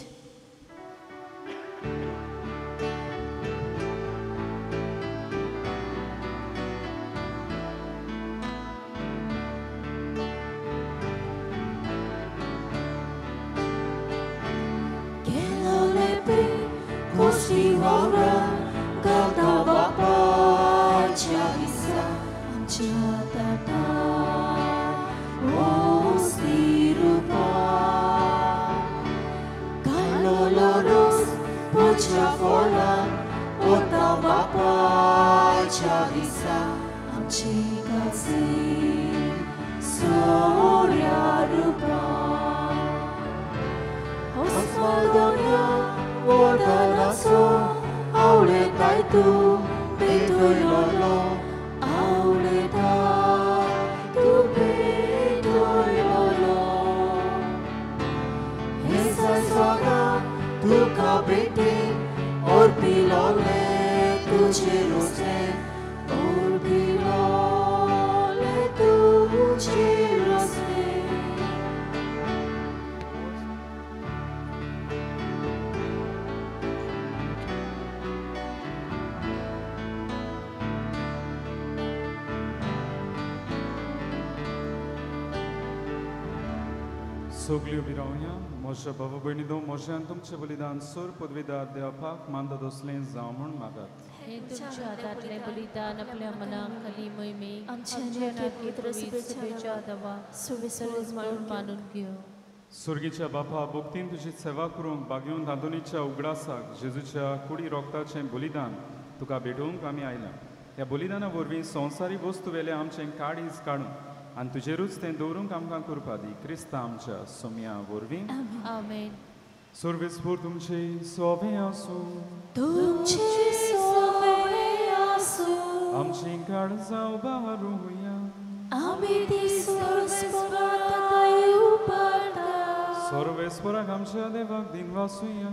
Speaker 2: सगळ्यो बिरावया म्हज्या बाबा भयणी दो म्हज्यान तुमचें बलिदान सोर पदवीदार देवपाक मानता तसलें जावं म्हूण मागात.
Speaker 5: हे तुमच्या हातांतलें बलिदान आपल्या मनाक खाली मोहिमेक
Speaker 1: आमच्या पवित्र
Speaker 5: सभेच्या दवा सुविस्तर मानून घेवं.
Speaker 2: सुर्गीच्या बापा भक्तीन तुजी सेवा करूंक बागेवन दादोनीच्या उगडासाक जेजूच्या कुडी रोगताचें बलिदान तुका भेटोवंक आमी आयला. ह्या बलिदाना वरवीं संवसारी वस्तू वेले आमचें काळीज काडून आनी तुजेरूच तें दवरूंक आमकां करपा दी क्रिस्ता आमच्या सोम्या वरवीं.
Speaker 5: आमेन.
Speaker 2: सर्वेस्पोर तुमचे सोवे आसूं.
Speaker 1: तुमचे सोवे आसूं.
Speaker 2: आमची काळजां उबारुया.
Speaker 1: आमी ती सर्वेस्पराक उबारता.
Speaker 2: सर्वेस्पराक आमच्या देवाक दिनवासुया.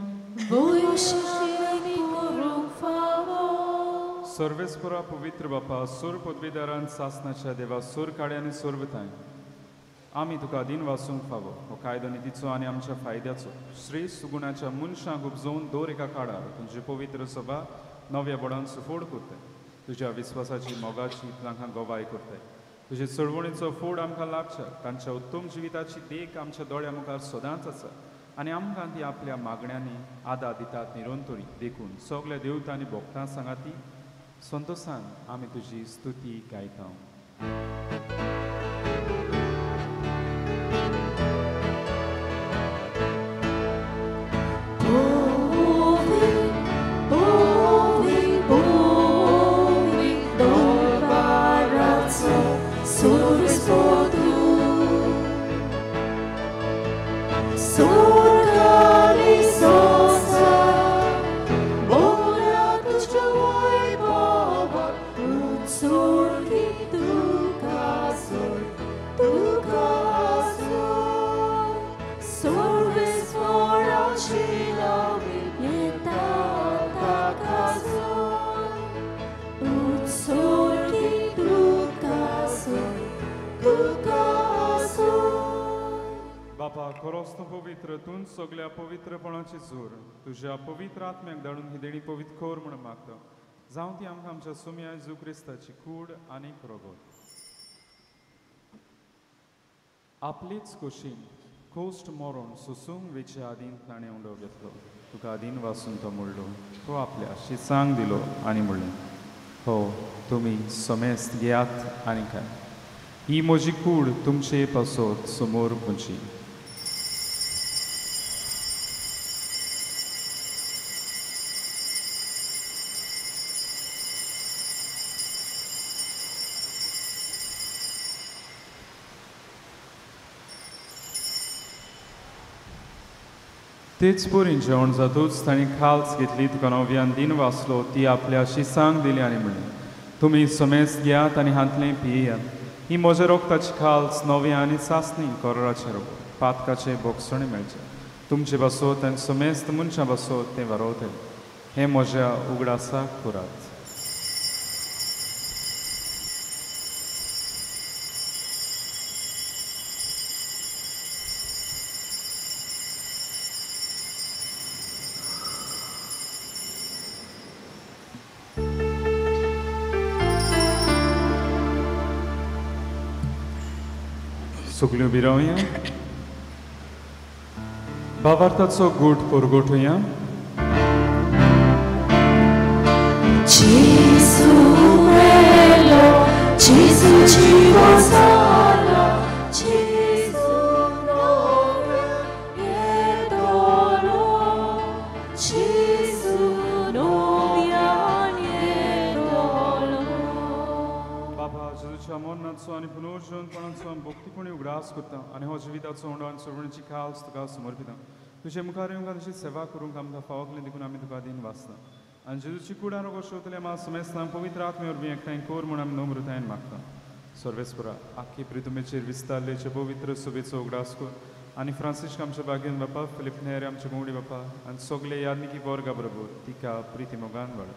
Speaker 2: सर्वेस्परा पवित्र बापा, सोर पदवीदारान सासनाच्या देवा, सोर काड्या आनी सोरवताय आमी तुका दिन वासूंक फावो. हो कायदो नितीचो आनी आमच्या फायद्याचो श्रेश्ठ सुगुणाच्या मनशांक उपजोवन दर एका काळार तुमची पवित्र सभा नव्या बोडान सुफोड करताय. तुज्या विस्वासाची मोगाची तांकां गवाय करताय. तुजे चळवणीचो फोड आमकां लाभच्या तांच्या उत्तम जिविताची देख आमच्या दोळ्या मुखार सदांच आसा आनी आमकां ती आपल्या मागण्यांनी आदार दितात निरंतरी. देखून सगल्या देवता आनी भक्तां सांगाती संतोसान आमी तुजी स्तुती गायता. खरोच तूं पवित्र, तूं सगल्या पवित्रपणाची जोर तुज्या पवित्र आत्म्याक धाडून ही देणी पवित्र कर म्हूण मागता. जावं ती आमकां आमच्या सुम्या जेजू क्रिस्ताची कूड आनी रगत. आपलीच कुशीन कोश्ट मरोण सोसूंक वेच्या आदीन ताणें उंडो घेतलो. तुका आदीन वासून तो म्हणलो, तो आपल्या शिसांक दिलो आनी म्हणलें, हो तुमी समेस्त घेयात आनी खाय, ही म्हजी कूड तुमचे पासत समोर म्हजी. तेच परीन जेवण जातूच तांणी खाल्स घेतली, तुका नव्यान दिन वाचलो, ती आपल्या शिसांक दिली आनी म्हणलें, तुमी समेस्त घेयात आनी हांतलें पियेयात, ही म्हज्या रोगताची खाल्स नव्या आनी सासणी कोरोराचें रोग पातकाचें भोगसणें मेळचें. तुमचे बासोत आनी समेस्त मनशां बासोत तें वारोवतलें. हें म्हज्या उगडासाक करात. सगल्यो बिरावया भावार्थाचो गूट परगोटुया.
Speaker 1: जेजू मेलो, जेजू जिवो जालो, जेजू नव्या येतलो, जेजू नव्यान येतलो.
Speaker 2: बाबा जेजूच्या मरणाचो आनी पुनर्जीवनपणाचो आमी भक्तीपणी उगडास करता आनी हो जिविताचो उंडो आनी सर्वणीची खाल्स तुका समर्पिता. तुजे मुखार येवंक तुजी सेवा करूंक आमकां फावो केली देखून आमी तुका दिन वाचता. आनी जेजूची कूड आनी रोगो शोधतले आमकां समेस्तां पवित्र आत्मे वरवीं एकठांय कर म्हूण आमी नम्रतायेन मागता. सर्वेस्परा आख्खी प्रितुमेचेर विस्तारलेचे पवित्र सुबेचो उगडास कर आनी फ्रांसिस्क आमच्या बागेन बापा, फिलीप नेर आमच्या गुंवडी बापा आनी सगळे यादनिकी वर्गा बरोबर तिका प्रिती मोगान वाड.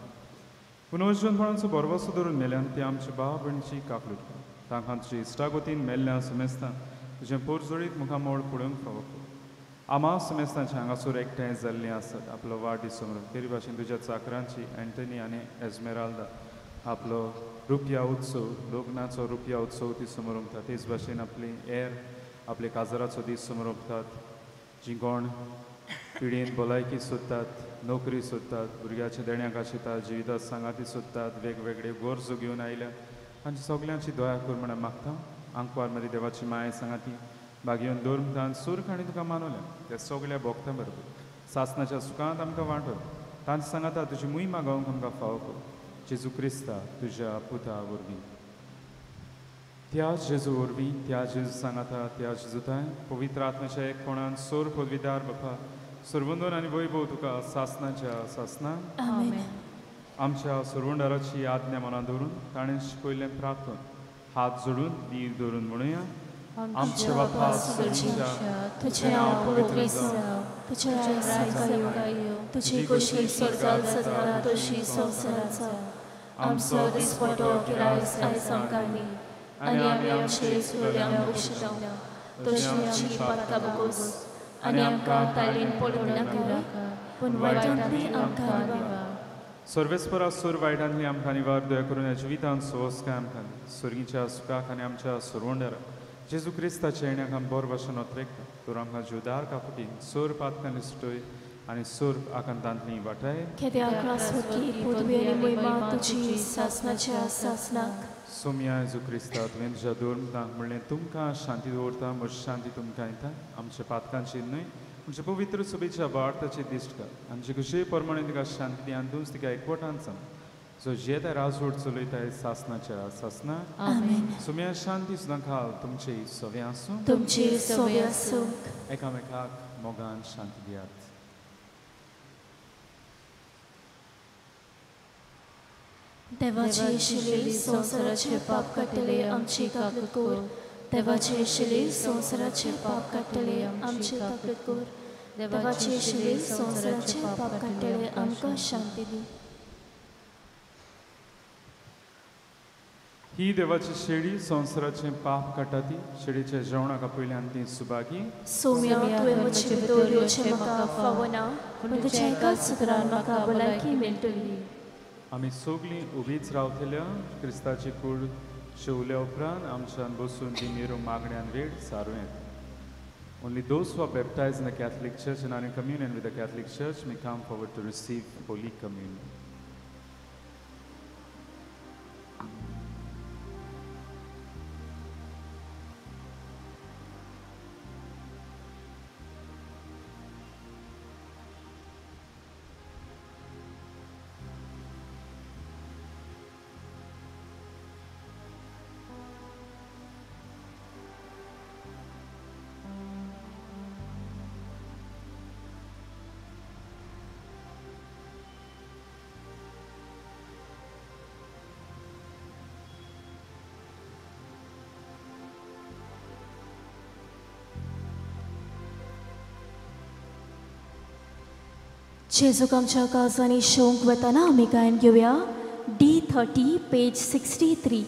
Speaker 2: पुनर्जीवनपणाचो भरवसो धरून मेल्यान ती आमच्या भाव भयणीची काकलूट कर. तांकां तुजी इश्टागतीन मेल्ल्या समेस्तां तुजें पोरजोळीत मुखामोळ पळोवंक फावो कर. आमा समेस्तांचे हांगासर एकठांय जाल्लीं आसत आपलो वाडदीस समरून तेरी भाशेन तुज्या चाकरांची एंटनी आनी एजमेराल्दा आपलो रुपया उत्सव लग्नाचो रुपया उत्सव ती समरमतात. तेच भाशेन आपली एर आपले काजराचो दीस समरमतात. जीं कोण पिडयेन भलायकी सोदतात, नोकरी सोदतात, भुरग्याच्या देण्याक आशितात, जिवितात सांगाती सोदतात, वेगवेगळे गरजो घेवन आयल्या तांची सगल्यांची दया कर म्हण मागता. आंकवार मदीं देवाची माया सांगाती बागेवन दवर सूर आनी तुका मानवल्या त्या सगल्या भोगतां बरोबर सासनाच्या सुखांत आमकां वांटो. तांचे सांगाता तुजी मुय मागोवंक आमकां फावो कर. जेजू क्रिस्ता तुज्या पुता वरवीं. त्या जेजू वरवीं, त्या जेजू सांगाता, त्या जेजूताय पवित्र आत्म्याच्या एक कोणान सोर पदवीदार बापा सर्वंदन आनी वैभव तुका सासनाच्या सासना.
Speaker 1: आमेन.
Speaker 2: आमच्या सरवंडाराची आज्ञा मनां दवरून ताणें शिकयल्लें प्रार्थन हात जोडून धीर धरून म्हणुया. आमच्या बापा स्वर्गीच्या,
Speaker 1: तुझें नांव पवित्र जावं, तुजें राज्य येवं, तुजी खोशी स्वर्गांत जाता तशी संवसारांत जावं. आमचो दिसपटो किरायस आयज आमकां दी आनी आमी आमचे चुरड्यांक बक्षिता तशी आमची पातकां बगोस आनी आमकां तालीन पडूं नाका पूण वायटांतली आमकां निवार.
Speaker 2: सर्वेस्परा सूर वायटांतली आमकां निवार. दया करून ह्या जिवितांत सोवस्काय आमकां दी. स्वर्गीच्या सुखाक आनी आमच्या सरवंडारा जेजू क्रिस्ताच्या येण्याक आमी बरो भाशेन ओतरेकता. तर आमकां जिवदार कापुटीन सोर पातकांनी सुटय आनी सोर आकांतांतली वाटाय.
Speaker 1: कित्याक रासवती पदवी आनी महिमा तुजी सासनाच्या सासनाक.
Speaker 2: सोम्या जेजू क्रिस्ता, तुवें तुज्या दोर्मतांक म्हणलें तुमकां शांती दवरता, म्हजी शांती तुमकां दिता. आमच्या पातकांची न्हय आमच्या पवित्र सभेच्या भारताची दिश्ट कर. आमचे खुशे प्रमाणे तिका शांती दी आनी तूंच तिका एकवटान सांग जो जेता राजवट चलयताय सासनाच्या सासना.
Speaker 1: आमेन.
Speaker 2: सोम्या शांती सुद्दां खाल तुमचे सवे आसूं,
Speaker 1: तुमचे सवे आसूं.
Speaker 2: एकामेकाक मोगान शांती दियात.
Speaker 1: देवाचे शिले संवसाराचे पाप काडटले आमची काकूत कर. देवाचे शिले संवसाराचे पाप काडटले आमची काकूत कर. देवाचे शिले संवसाराचे पाप काडटले आमकां शांती दी.
Speaker 2: ही देवाची शेळी संवसाराचें पाप काडटा ती शेळीच्या जेवणाक आपयल्यान ती सुभागी.
Speaker 1: सोम्या, तुवें म्हजे भितर येवचें म्हाका फावना, पूण तुज्या एकाच सुत्रान म्हाका भलायकी मेळटली.
Speaker 2: आमी सगळीं उबीच रावतल्या क्रिस्ताची कूड शेवल्या उपरांत आमच्यान बसून ती मेरो मागण्यान वेळ सारूं येता. Only those who are baptized in the Catholic Church and are in communion with the Catholic Church may come forward to receive Holy Communion.
Speaker 1: जेजूक आमच्या काळजांनी शोंक वतना आमी गायन घेवया D30 page 63.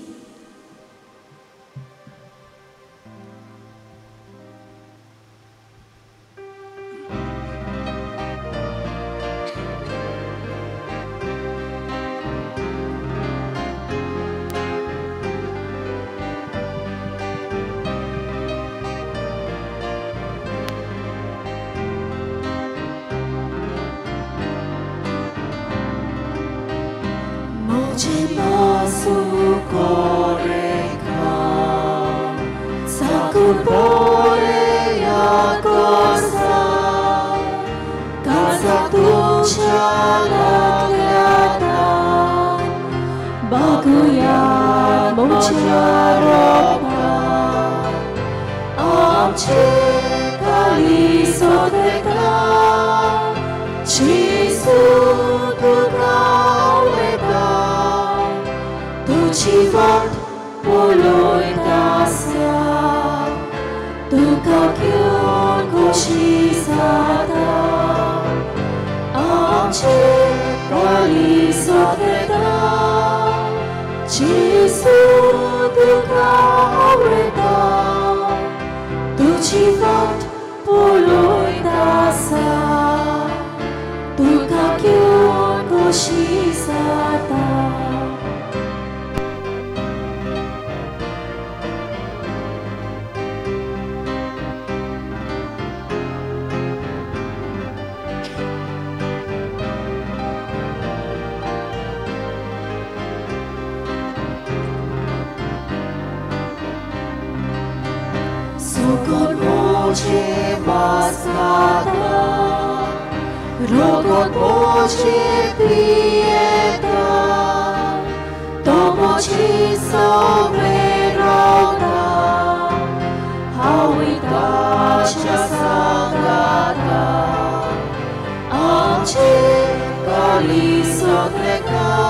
Speaker 6: Kali sotreka.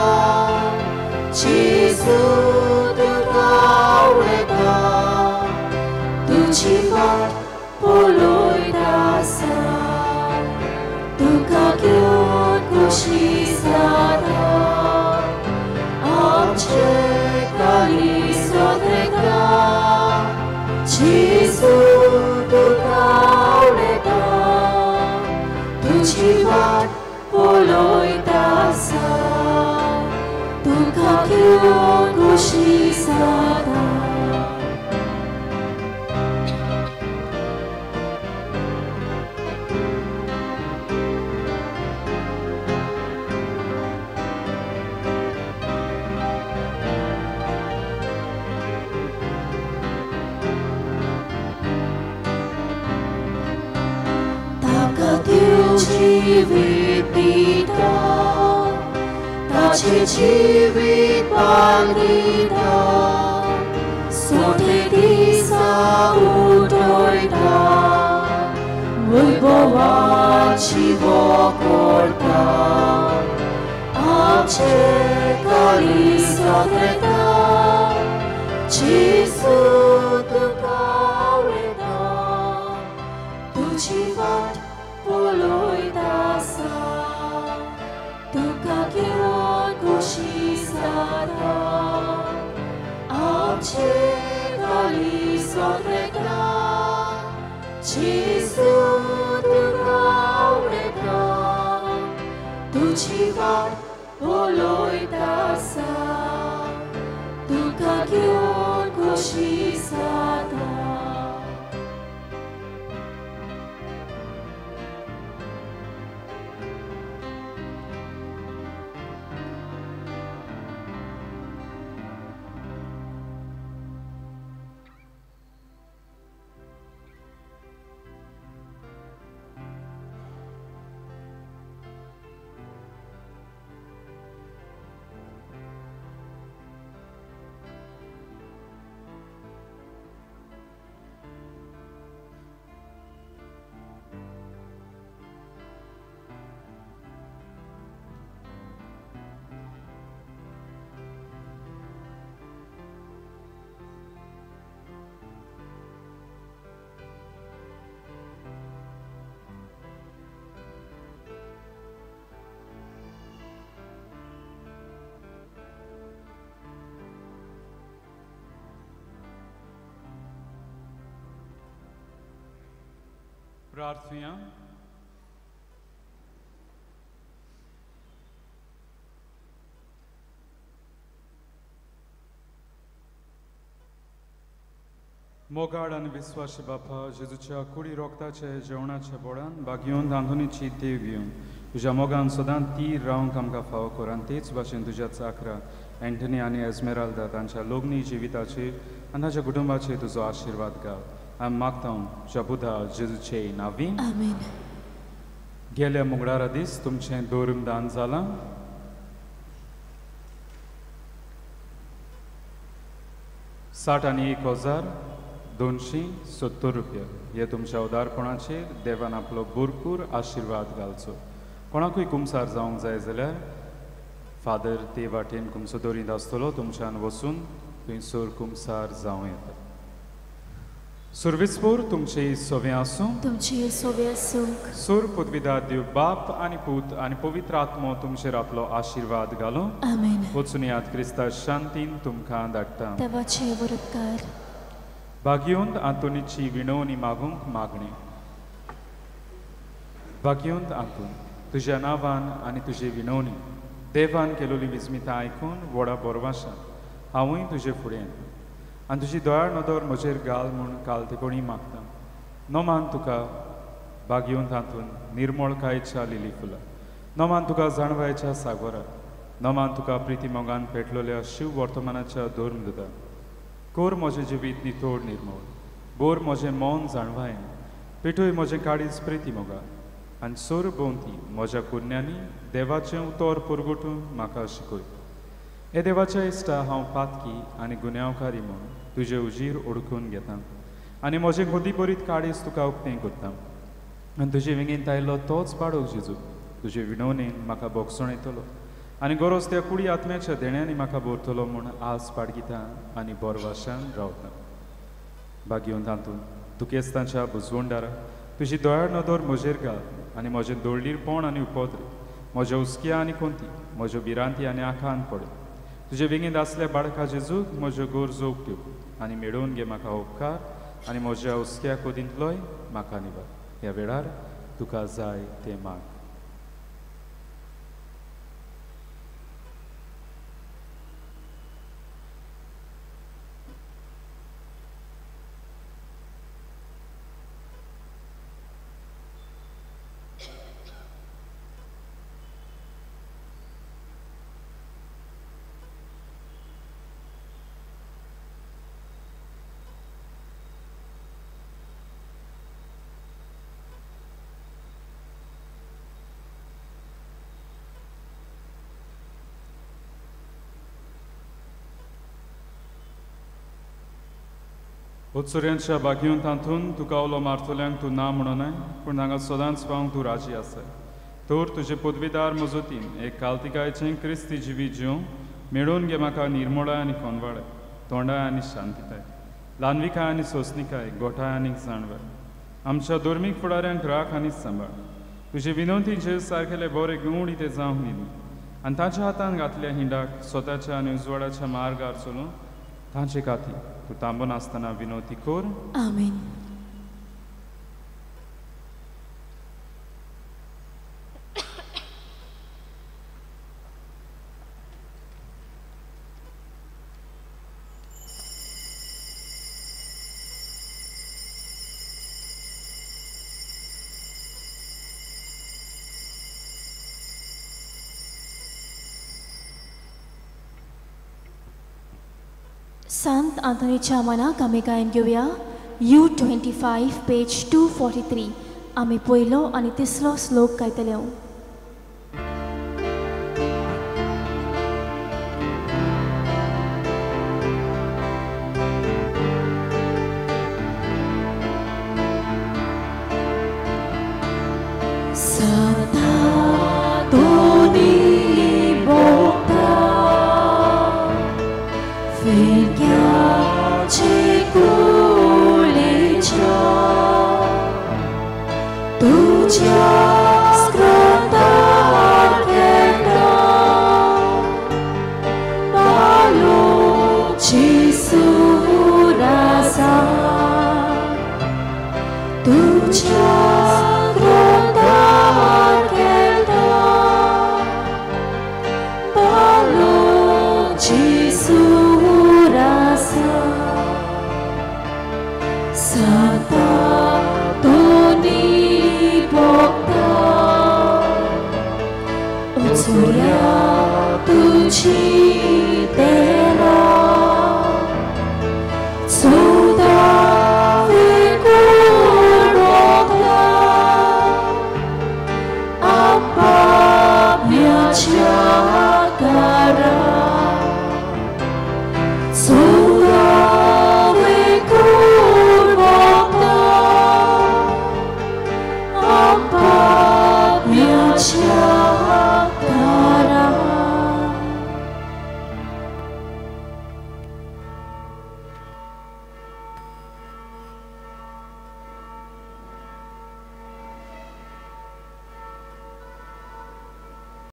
Speaker 1: खोशी जाता. जिवीत दिता ताचें जिवीत बांदिता सोटे दिसा उठयता वैभवाची करता आमचें काळीज जागयता जेजू तुका आवडटा तुजी वाट पळयता आसा तुका घेवन खोशी जाता आमचें काळीज जागयता जेजू तुका आवडटा तुजी वाट पळयता आसा तुका घेवन खोशी जाता.
Speaker 2: प्रार्थना. मोगाड आनी विस्वासी बापा जेजूच्या कुडी रोगताचे जेवणाच्या बोडान बागयोवन आंतोनीची देव घेवन तुज्या मोगान सदांच तीर रावंक आमकां फावो कर आनी तेच भाशेन तुज्या चाकरा एंटनी आनी एजमेराल्दा तांच्या लोगणी जिविताचेर आनी तांच्या कुटुंबाचेर तुजो आशिर्वाद घाल. आमी मागता तुज्या बुधा जेजूचे नांवी.
Speaker 1: आमेन.
Speaker 2: गेल्या मुगडारा दीस तुमचें धर्मदान जालां. 61,270 रुपया हे तुमच्या उदारपणाचेर देवान आपलो भरपूर आशिर्वाद घालचो. कोणाकूय कुमसार जावंक जाय जाल्यार फादर ते वाटेन कुमसो दवरीत आसतलो, तुमच्यान वचून थंयसर कुमसार जावं येता. सुर्विसपूर तुमचे सोवे आसूं,
Speaker 1: तुमचे सोवे आसूं.
Speaker 2: सूर पदवीदार देव बाप आनी पूत आनी पवित्र आत्मो तुमचेर आपलो आशिर्वाद घालूं.
Speaker 1: आमेन.
Speaker 2: वचून याद क्रिस्ता शांतीन तुमकां धाडटा.
Speaker 1: देवाचे उपकार.
Speaker 2: भाग्यवंत आंतोनीची विणवणी मागूंक मागणी. भाग्यवंत आंतोन, तुज्या नांवान आनी तुजे विणवणी देवान केलोली विस्मिता आयकून व्हडा बोरवाशान हांवूय तुजे फुडें आनी तुजी दयाळ नदर म्हजेर घाल म्हूण कालतेपणी मागता. नमान तुका भाग्यवंत आंतोन निर्मळकायेच्या लिली फुलां, नमान तुका जाणवायच्या सागोरा, नमान तुका प्रिती मोगान पेटलोल्या शिव वर्तमानाच्या धर्मदुता. कोर म्हजें जिवीत नितोड निर्मळ, बोर म्हजें मन जाणवायन, पेटोय म्हजें काळीज प्रिती मोगा आनी सोर भोंवती म्हज्या कुरण्यांनी देवाचें उतर पुरगुटून म्हाका शिकय. हे देवाच्या इश्टा, हांव पातकी आनी गुन्यांवकारी म्हूण तुजे उजीर ओडकून घेता आनी म्हजें गोदी बरीत काळीज तुका उक्तें करता आनी तुजे विंगेंत आयलो तोच बाळक जेजू तुजे विणवणेन म्हाका बोगसण येतलो आनी गरज त्या कुडी आत्म्याच्या देण्यांनी म्हाका भरतलो म्हूण आज पाडगिता आनी बोरवाशान रावता. भाग्यवंत आंतोन, दुखेस्तांच्या बुजवंडारा तुजी दयाळ नदर म्हजेर घाल आनी म्हजें दोळडीरपण आनी उपद्र, म्हज्या हुस्क्या आनी कोंती, म्हज्यो भिरांती आनी आखान पडे. तुजे वेंगेंत आसल्या बाळका जेजूक म्हज्यो गरजो उक्त्यो आनी मेळोवन घे म्हाका उपकार आनी म्हज्या हुस्क्या कोदींतलोय म्हाका निवार. ह्या वेळार तुका जाय तें माग. उत्सुऱ्यांच्या बागीवन तातूंत तुका उलो मारतल्यांक तूं ना म्हणूनय पूण हांगा सदांच पावंक तूं राजी आसाय. तर तुजे पदवीदार मजतीन एक कालतिकायचें क्रिस्ती जिवीत जिवंक मेळोवन घे म्हाका निर्मोळाय आनी कोनवाळाय, तोंडाय आनी शांतिताय, ल्हानविकाय आनी सोंसणिकाय, गोठाय आनी जाणवाय. आमच्या धर्मीक फुडाऱ्यांक राख आनी सांबाळ. तुजे विनवतीचेर सारकेले बरे गूण ते जावंक न्ही आनी ताच्या हातान घातल्या हिंडाक स्वताच्या आनी उजवाडाच्या मार्गार चलून तांचे खातीर तूं थांबून आसतना विनवती कर.
Speaker 1: आमेन. सांत आंतोनीच्या मनाक आमी गायन घेवया. U25 page 243. आमी पयलो आनी तिसरो श्लोक गायतले.
Speaker 5: Tuja